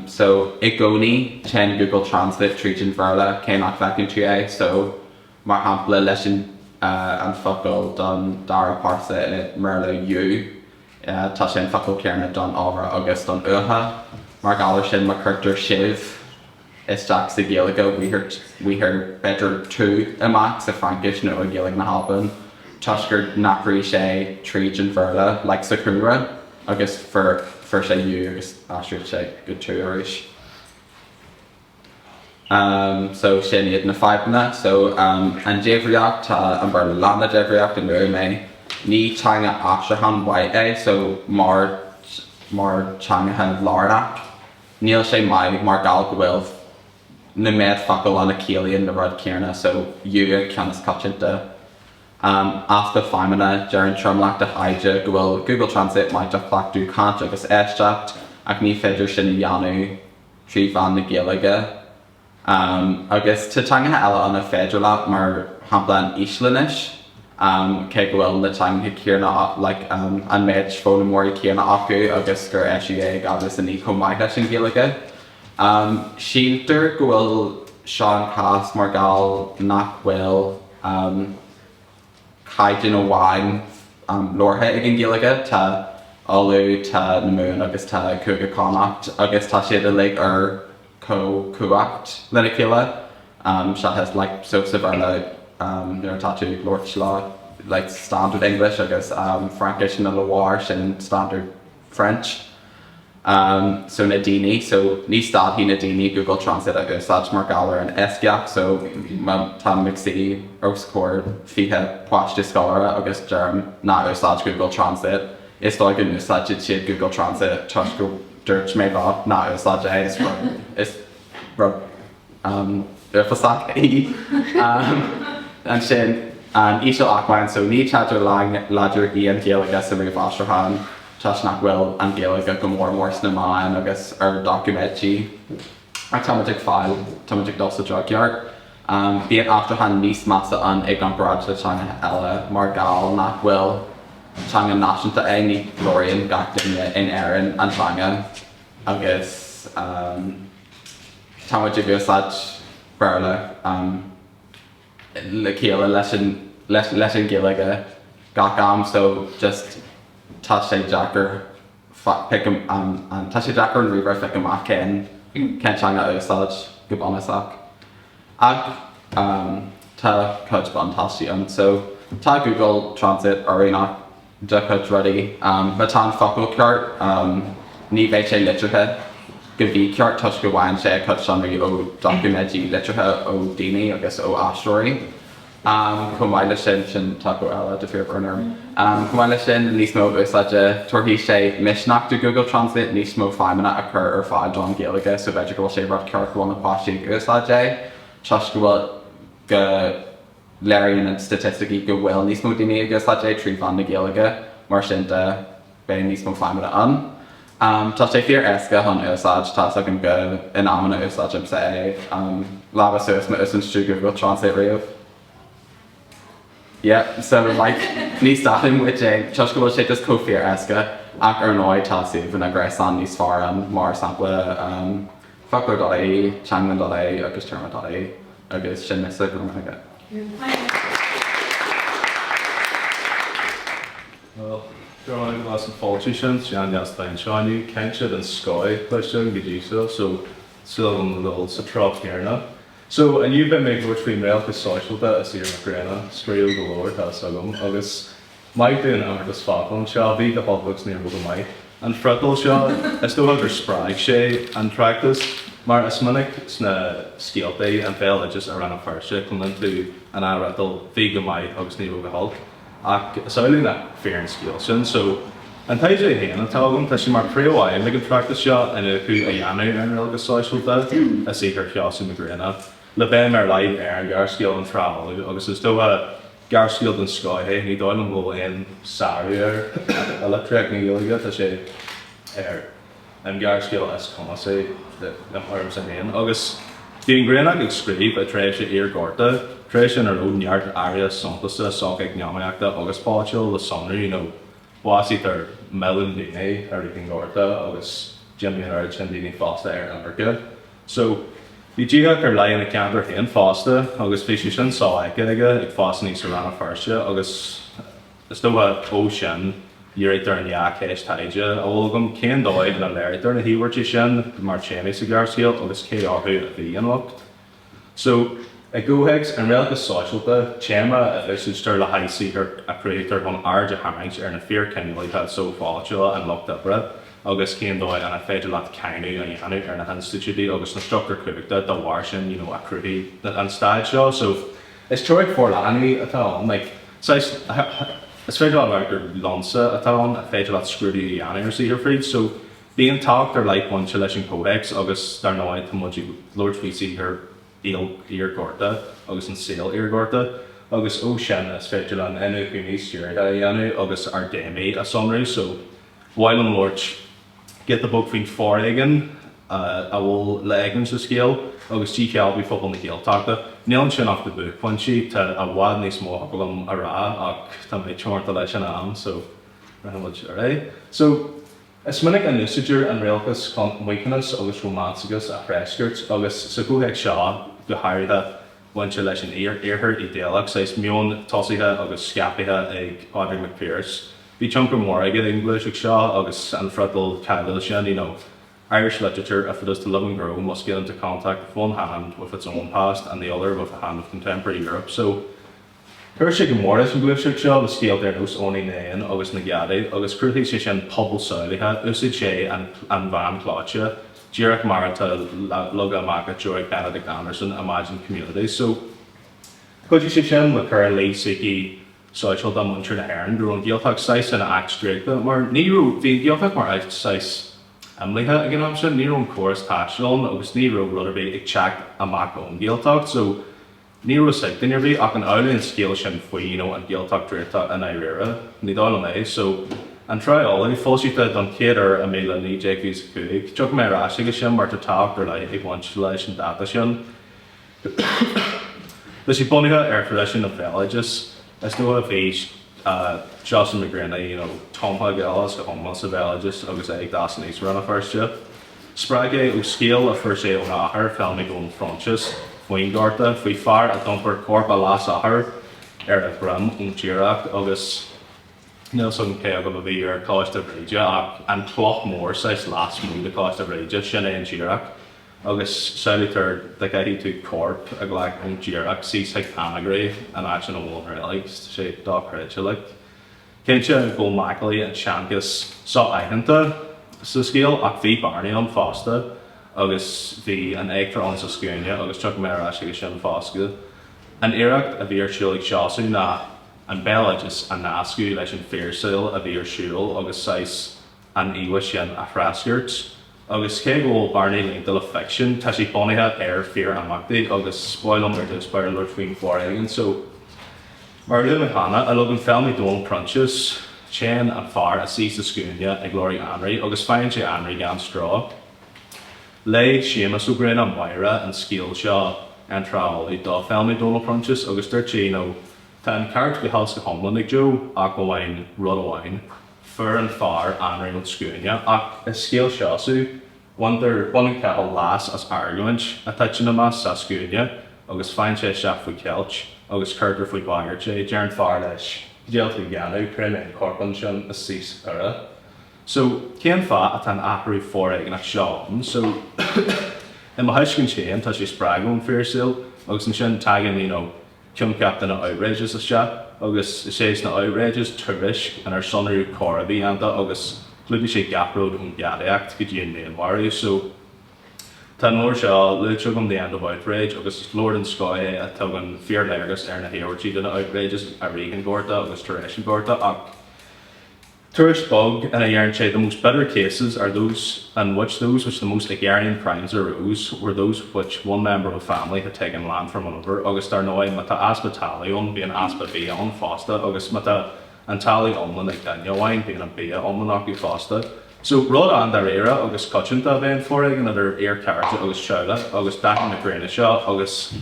So, i gcónaí, téann Google Translate tríd an Bhéarla, cé nach bhfeiceann tú é. So, mar shampla, leis an an focal don dara pearsa i mBéarla you, tá sé an focal céanna don iolra agus don uatha. Mar gheall ar sin, má cuirtear sibh isteach sa Ghaeilge, bhfaighfear b'fhéidir tú amach sa Fraincis nó i Gaeilge na hAlban, toisc gur n-athraigh sé tríd an Bhéarla, like sa chúlra. Agus fuair fuair sé you agus aistrigh sé go tú arís. Um so sin iad na fadhbanna. So um an débhríocht, tá an Béarla lán le débhríocht a luaigh mé. Ní teanga aistriúcháin mhaith é so mar mar teangacha lárnach níl sé maith mar gheall go bhfuil na méad focal ann a chiallaíonn na rud céanna so you an ceann is coitianta. Easpa feidhmeanna, Deireann tromlach de thaighde go bhfuil Google Translate maith do chleachtadh caint agus éisteacht, ach ní féidir sin a dhéanamh trí mheán na Gaeilge. Agus tá teangacha eile ann a féidir leat, mar shampla an Íoslainnis, cé go bhfuil na teangacha céanna, like an méid foghlaimeoirí céanna acu agus gur eisíodh é i 2009 chomh maith leis an Ghaeilge. Síltear go bhfuil seo an cás mar gheall nach bhfuil caighdeán amháin labhartha ag an Ghaeilge. Tá Uladh, tá na Mumhan agus tá Cúige Connacht agus tá siad uilig ar comhchumhacht lena chéile seachas like so sa Bhéarla nuair atá tú ag labhairt leo like standard English agus Fraincis na Loire sin standard French. So na daoine, so ní stadfaidh na daoine Google Translate a úsáid mar gheall ar an éascaíocht, so má táim ag suí os comhair 20 páiste scoláire agus deirim ná úsáid Google Translate, is dóigh go n-úsáidfidh siad Google Translate toisc go dúirt mé leo ná úsáid é, is rud, is rud. uafásach í. Ansin, an íseal-acmhainn, so ní teideal láidir í an Ghaeilge sa ríomhaistriúchán toisc nach bhfuil an Ghaeilge go mór mór sna meáin agus ar doiciméidí. Ach táimid ag fáil, táimid ag dul sa treo ceart. Bíonn aistriúchán níos measa ann i gcomparáid le teangacha eile mar gheall nach bhfuil teanga náisiúnta é, ní labhraíonn gach duine in Éirinn an teanga agus. Tá muid ag úsáid Béarla le chéile leis an leis an Ghaeilge gach am so just tá sé deacair pick an tá sé deacair an ríomhaire phic amach cén cén teanga a úsáid go bunúsach. Ach tá cuid buntáistí ann so tá Google Translate oiriúnach do chuid rudaí. Má tá an focal ceart, ní bheidh sé litrithe go mícheart toisc go bhfaigheann sé a chuid sonraí ó doiciméidí litrithe ó daoine agus ó aistritheoirí. Chomh maith leis sin, sin typo eile tá fíorbhrón orm. Chomh maith leis sin, níos mó úsáide, tabharfaidh sé misneach do Google Translate níos mó feidhmeanna a chur ar fáil don Ghaeilge so b'fhéidir go bhfuil sé rud ceart go bhfuil na páistí ag úsáid é toisc go bhfuil go. Léiríonn na staitisticí go bhfuil níos mó daoine ag úsáid é trí mheán na Gaeilge, mar sin de beidh níos mó feidhmeanna ann. Tá sé fíor éasca chun úsáid, tá 'fhios agam go in amanna úsáidimse é. Lámha suas má úsáideann tú Google Translate riamh. Yeah, so like ní stadann muid é toisc go bhfuil sé just chomh fíor éasca ach ar ndóigh tá suíomhanna gréasáin níos fearr ann mar sampla foclóir.ie, teanglann.ie agus téarma.ie agus sin mise go raibh maith agat. Bhuel, go raibh maith agat as an fáiltiú sin, tá sé an-deas a bheith anseo inniu. Caint den scoth cloiste agam go dtí seo, so súil agam a dhul sa treo céanna. So, inniu beidh mé ag labhairt faoin réalachas sóisialta i saothar Mac Grianna. Scríobh go leor, tá fhios agam, agus maith dúinn imeartas focal anseo, bhí go holc agus ní raibh go maith. An friotal seo, is dócha gur spreag sé an tráchtas, mar is minic sna scéaltaí, an béaloideas i Rann na Feirste, cluineann tú an athfhriotal bhí go maith agus ní raibh go holc. Ach is amhlaidh nach fíor an scéal sin. So, an taighde é féin atá agam, tá sé mar phríomh-aidhm ag an tráchtas seo iniúchadh a dhéanamh ar an réalachas sóisialta i saothar Sheosaimh Mhic Grianna, le béim ar leith ar an ghearrscéal An Trá Fholamh, agus is dócha, gearrscéal den scoth é, ní dóigh liom go bhfuil aon sárú air i litríocht na Gaeilge, tá sé ar. an gearrscéal is cumasaí im thuairimse féin. Agus bhí an Griannach ag scríobh i dtréimhse iar-Ghorta, tréimhse ina raibh neart athruithe suntasacha socheacnamaíochta agus polaitiúla le sonrú, you know, bhásaítear milliún daoine i rith an Ghorta agus d'imigh an oiread sin daoine fosta ar imirce. So, bhí díothach ar leith ina cheantar féin fosta agus bhí sé sin sofheicthe aige ag fás aníos i Rann na Feirste agus, Is dócha, ó sin, dírítear an dá cheist taighde a bhfuil agam, cén dóigh ina léirítear na híomhairtí sin mar théamaí sa ghearrscéal agus cé orthu a bhí an locht? So, i gcomhthéacs an réalachas sóisialta, téama a úsáidtear le haghaidh saothar a chruthaítear chun aird a tharraingt ar na fíorchineálacha sochpholaitiúla an lucht oibre agus cén dóigh ina féidir leat cáineadh a dhéanamh ar na hinstitiúidí agus na struchtúir chumhachta dá bharr sin you know a chruthaigh an staid seo. So, is teoiric forleathan í atá ann, like, Saghas, is féidir leat a rá gur lionsa atá ann, a féidir leat scrúdú a dhéanamh ar saothar fríd. So, bíonn tábhacht ar leith bainte leis an chomhthéacs agus dar ndóigh tá muid ag labhairt faoi saothar iar-Ghorta agus an saol iar-Ghorta agus ó sin is féidir linn iniúchadh níos dírithe a dhéanamh agus ár dtéamaí a sonrú. So, ba mhaith liom labhairt. giota beag faoin foréigean a bhfuil le feiceáil sa scéal agus díshealbhú phobal na Gaeltachta. Níl ansin ach na buaicphointí, tá i bhfad níos mó a thiocfadh liom a rá ach tá mé teoranta leis an am so rachaidh muid ar aghaidh. So, is minic a n-úsáidtear an réalachas chun maoithneas agus rómánsachas a threascairt agus sa chomhthéacs seo go háirithe bainte leis an Iarthar ídéalach, saghas meon tosaithe agus scaipthe ag Pádraig Mac Piarais. Bhí tionchar mór aige ag an ghluaiseacht seo agus an friotal cáiliúil sin, you know, Irish literature, if it is to live and grow, must get into contact with one hand with its own past and the other with the hand of contemporary Europe. So, chuir sé go mór leis an ghluaiseacht seo le scéalta ar nós Eoinín na nÉan agus Na Gadaithe agus chruthaigh sé sin pobal samhlaithe, úsáid sé an mheán clóite, díreach mar atá leagtha amach i dteoiric Benedict Anderson, Imagined Communities. So, chuidigh sé sin le cur i luí sochaí sóisialta muintir na hÉireann, go raibh an Ghaeltacht saghas ina áit draíochta, mar ní raibh, bhí an Ghaeltacht mar áit saghas imeallaithe ag an am sin, ní raibh an córas taistil ann agus ní raibh rud ar bith ag teacht amach ón Ghaeltacht, so ní raibh fhios ag duine ar bith, ach an amhlaidh an scéal sin faoi, you know, an Ghaeltacht draíochta i ndáiríre? Ní dóigh liom é. So, An Trá Fholamh, foilsithe don chéad uair i 1925, tiocfaidh mé ar ais chuige sin mar tá tábhacht ar leith ag baint leis an dáta sin. Tá sé bunaithe ar thraidisiún an bhéaloidis. Is dócha bhí Seosamh Mac Grianna you know tumtha go huile is go hiomlán sa bhéaloideas agus é ag fás aníos i Rann na Feirste. Spreagadh é ó scéal a fuair sé óna athair, Feilimí Dónall Phroinsias, faoin Ghorta, faoi fear a d'iompair corp a leas-athar ar a dhroim ón Tiaracht agus níl 's agam cé agaibh a bhí ar Choláiste Bhríde ach an cloch mór saghas lasmuigh de Choláiste Bhríde, sin é an Tiaracht. Agus samhlaítear dá gcaithfidh tú corp a ghlacadh ón dTiaracht síos chuig Anagaire, an áit ina bhfuil an reilig, tá sé dochreidte like. Cinnte go bhfuil macallaí an tseanchais so-aitheanta sa scéal ach bhí bearnaí ann fosta agus bhí an eachtra ann sa scuaine agus tiocfaidh mé ar ais chuige sin fosta. An iarracht a bhí ar siúl ag Seosamh ná an béaloideas a nascadh leis an fíorshaol a bhí ar siúl agus saghas an íomhá sin a threascairt. Agus cé go bhfuil Bearnaí líonta le ficsean, tá sé bunaithe ar fíor-imeachtaí agus ba mhaith liom ar dtús báire labhairt faoin bhforéigean. So. Mar a luaigh mé cheana, i leagan Feilméan Dónal Proinsias, téann an fear a suí sa scuaine ag lorg Anraí agus faigheann sé Anraí gan stró. Léigh Séamus Ó Grianna Máire an scéal seo ar an Trá Uladh do Feilméan Dónal Proinsias agus dúirt sí, you know, tá an ceart go huile is go hiomlán ag Joe ach amháin rud amháin, fuair an fear Anraí ón scuaine ach i scéal Sheosaimh, Bhaintear, baineann Cathal leas as argóint a titeann amach sa scuaine agus faigheann sé isteach faoi cheilt agus cuirtear faoi bhagairt é. Deir an fear leis, Cad é atá tú a dhéanamh, cuirfidh mé an corpán sin a suí sa choire. So, cén fáth atá an athrú foréigneach seo ann? So, i mo thuiscint féin, tá sé spreagtha ón fíorshaol agus ansin tagann, you know, coincheap de na outrages isteach agus is é sna outrages tuairisc inar sonraíodh coir a bhí déanta agus chlúdaigh sé gach rud ón gheadaíocht go dtí an dúnmharú. So tá an leabhar seo luaite agam The End of Outrage agus is leabhar den scoth é a tugann fíorléargas ar na hiarmhairtí de na outrages i rith an Ghorta agus tar éis an Ghorta ach Tuairisc bheag ina ndeireann sé the most bitter cases are those in which those which the most agrarian crimes arose were those which one member of a family had taken land from another agus dar ndóigh má tá easpa talaimh ann bíonn easpa bia ann fosta agus má tá an talamh iomlán ag duine amháin bíonn an bia iomlán acu fosta. So rud an-dáiríre agus coitianta a bheith an foréigean idir iar-chairde agus teaghlach agus d'aithin Mac Grianna seo agus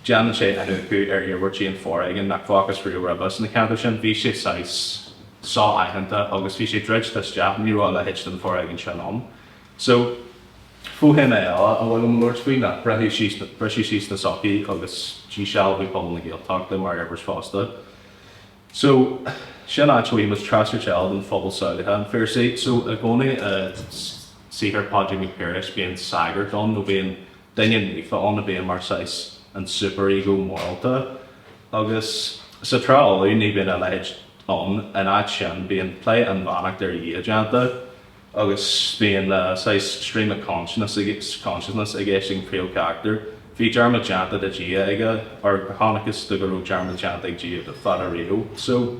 Déanann sé iniúchadh ar iarmhairtí an foréigin nach bhfacthas riamh roimhe sna ceantair sin. Bhí sé saghas so-aitheanta agus bhí sé druidte isteach, ní raibh a leithéid den foréigean sin ann. So, fothéama eile a bhfuil liom labhairt faoi ná briseadh síos, briseadh síos na sochaí agus díshealbhú pobal na Gaeltachta mar iarmhairt fosta. So, sin áit a bhfaighimid treascairt eile den phobal samhlaithe, an Phiarsaigh. So, i gcónaí i saothar Phádraig Mac Piarais bíonn sagart ann nó bíonn duine naofa ann a bhíonn mar saghas an super-ego morálta agus sa Trá Uladh ní bhíonn a leithéid ann, in áit sin bíonn plé inmheánach ar Dhia déanta agus bíonn saghas stream of consciousness i gceist ag an phríomhcharachtar. Bhí dearmad déanta de Dhia aige, or chonacthas do go raibh dearmad déanta ag Dia de fada riamh. So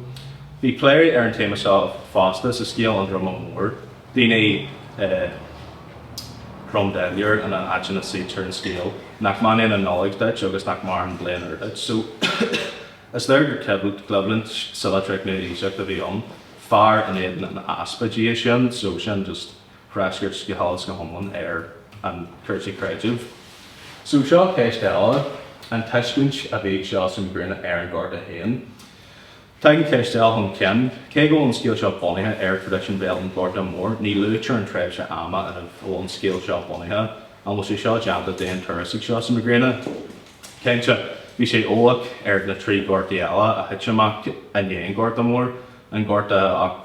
bhí plé ar an téama seo fosta sa scéal An Druma Mór. Daoine i Drom Deilliúr in an áit ina suítear an scéal, nach mbeannaíonn an Nollaig duit agus nach maireann an Bhliain Úr duit. So, is léir gur coimhlint sa litríocht nua-aoiseach a bhí ann, fear in éadan an easpa Dia sin, so sin just treascairt go huile is go hiomlán ar an cúrsaí creidimh. So seo ceist eile, an tuiscint a bhí ag Seosamh Mac Grianna ar an Ghorta féin. Tagann ceist eile chun cinn. Cé go bhfuil an scéal seo bunaithe ar traidisiún béil an Ghorta Mhóir, ní luaitear an tréimhse ama ina bhfuil an scéal seo bunaithe. An bhfuil sé seo déanta d'aon turas ag Seosamh Mac Grianna? Cinnte, bhí sé eolach ar na 3 Ghortaí eile a thit amach i ndiaidh an Ghorta Mhóir, an Gorta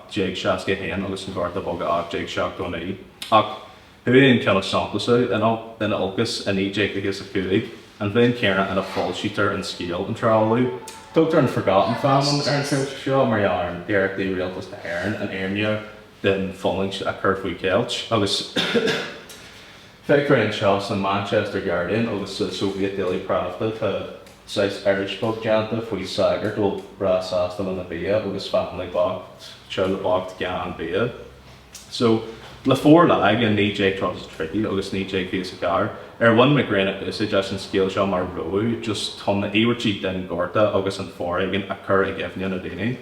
1861 agus an Gorta Beag 1879. Ach Chuaigh an ceann is suntasaí in olcas i 1925, an bhliain chéanna ina foilsítear an scéal An Trá Uladh. Tugtar an Forgotten Famine ar an tréimhse seo mar gheall ar iarrachtaí Rialtas na hÉireann an fhírinne den fhulaingt a chur faoi cheilt, agus feictear anseo san Manchester Guardian agus sa Soviet Daily Pravda tá saghas iris bheag déanta faoi sagart a bhfuil breá sásta lena bia agus family bocht, teaghlach bocht gan bia. So, le fómhar lag i 1933 agus 1924, ar bhain Mac Grianna úsáid as an scéal seo mar rabhadh just chun na hiarmhairtí den Ghorta agus an foréigean a chur i gcuimhne na daoine.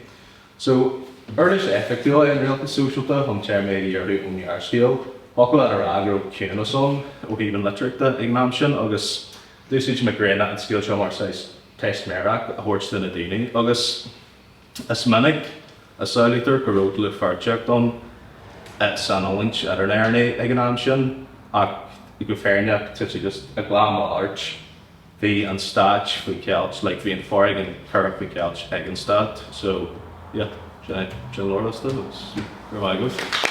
So, uirlis eifeachtúil é an Rialtas Sóisialta chun téarmaí a dhíorthú ón ngearrscéal. Thiocfadh leat a rá go raibh ciúnas ann ó thaobh an litríochta ag an am sin agus d'úsáid Mac Grianna an scéal seo mar saghas teistiméireacht a thabhairt do na daoine agus Is minic a samhlaítear go raibh dlúthpháirtíocht ann san fhulaingt idir na hÉireannaigh ag an am sin, ach go fírinneach tá sé just a ghlan mhalairt. Bhí an stát faoi cheilt, like bhí an foréigean curtha faoi cheilt ag an stát. So, yeah, sin é, sin an leabharliosta agus go raibh maith agaibh.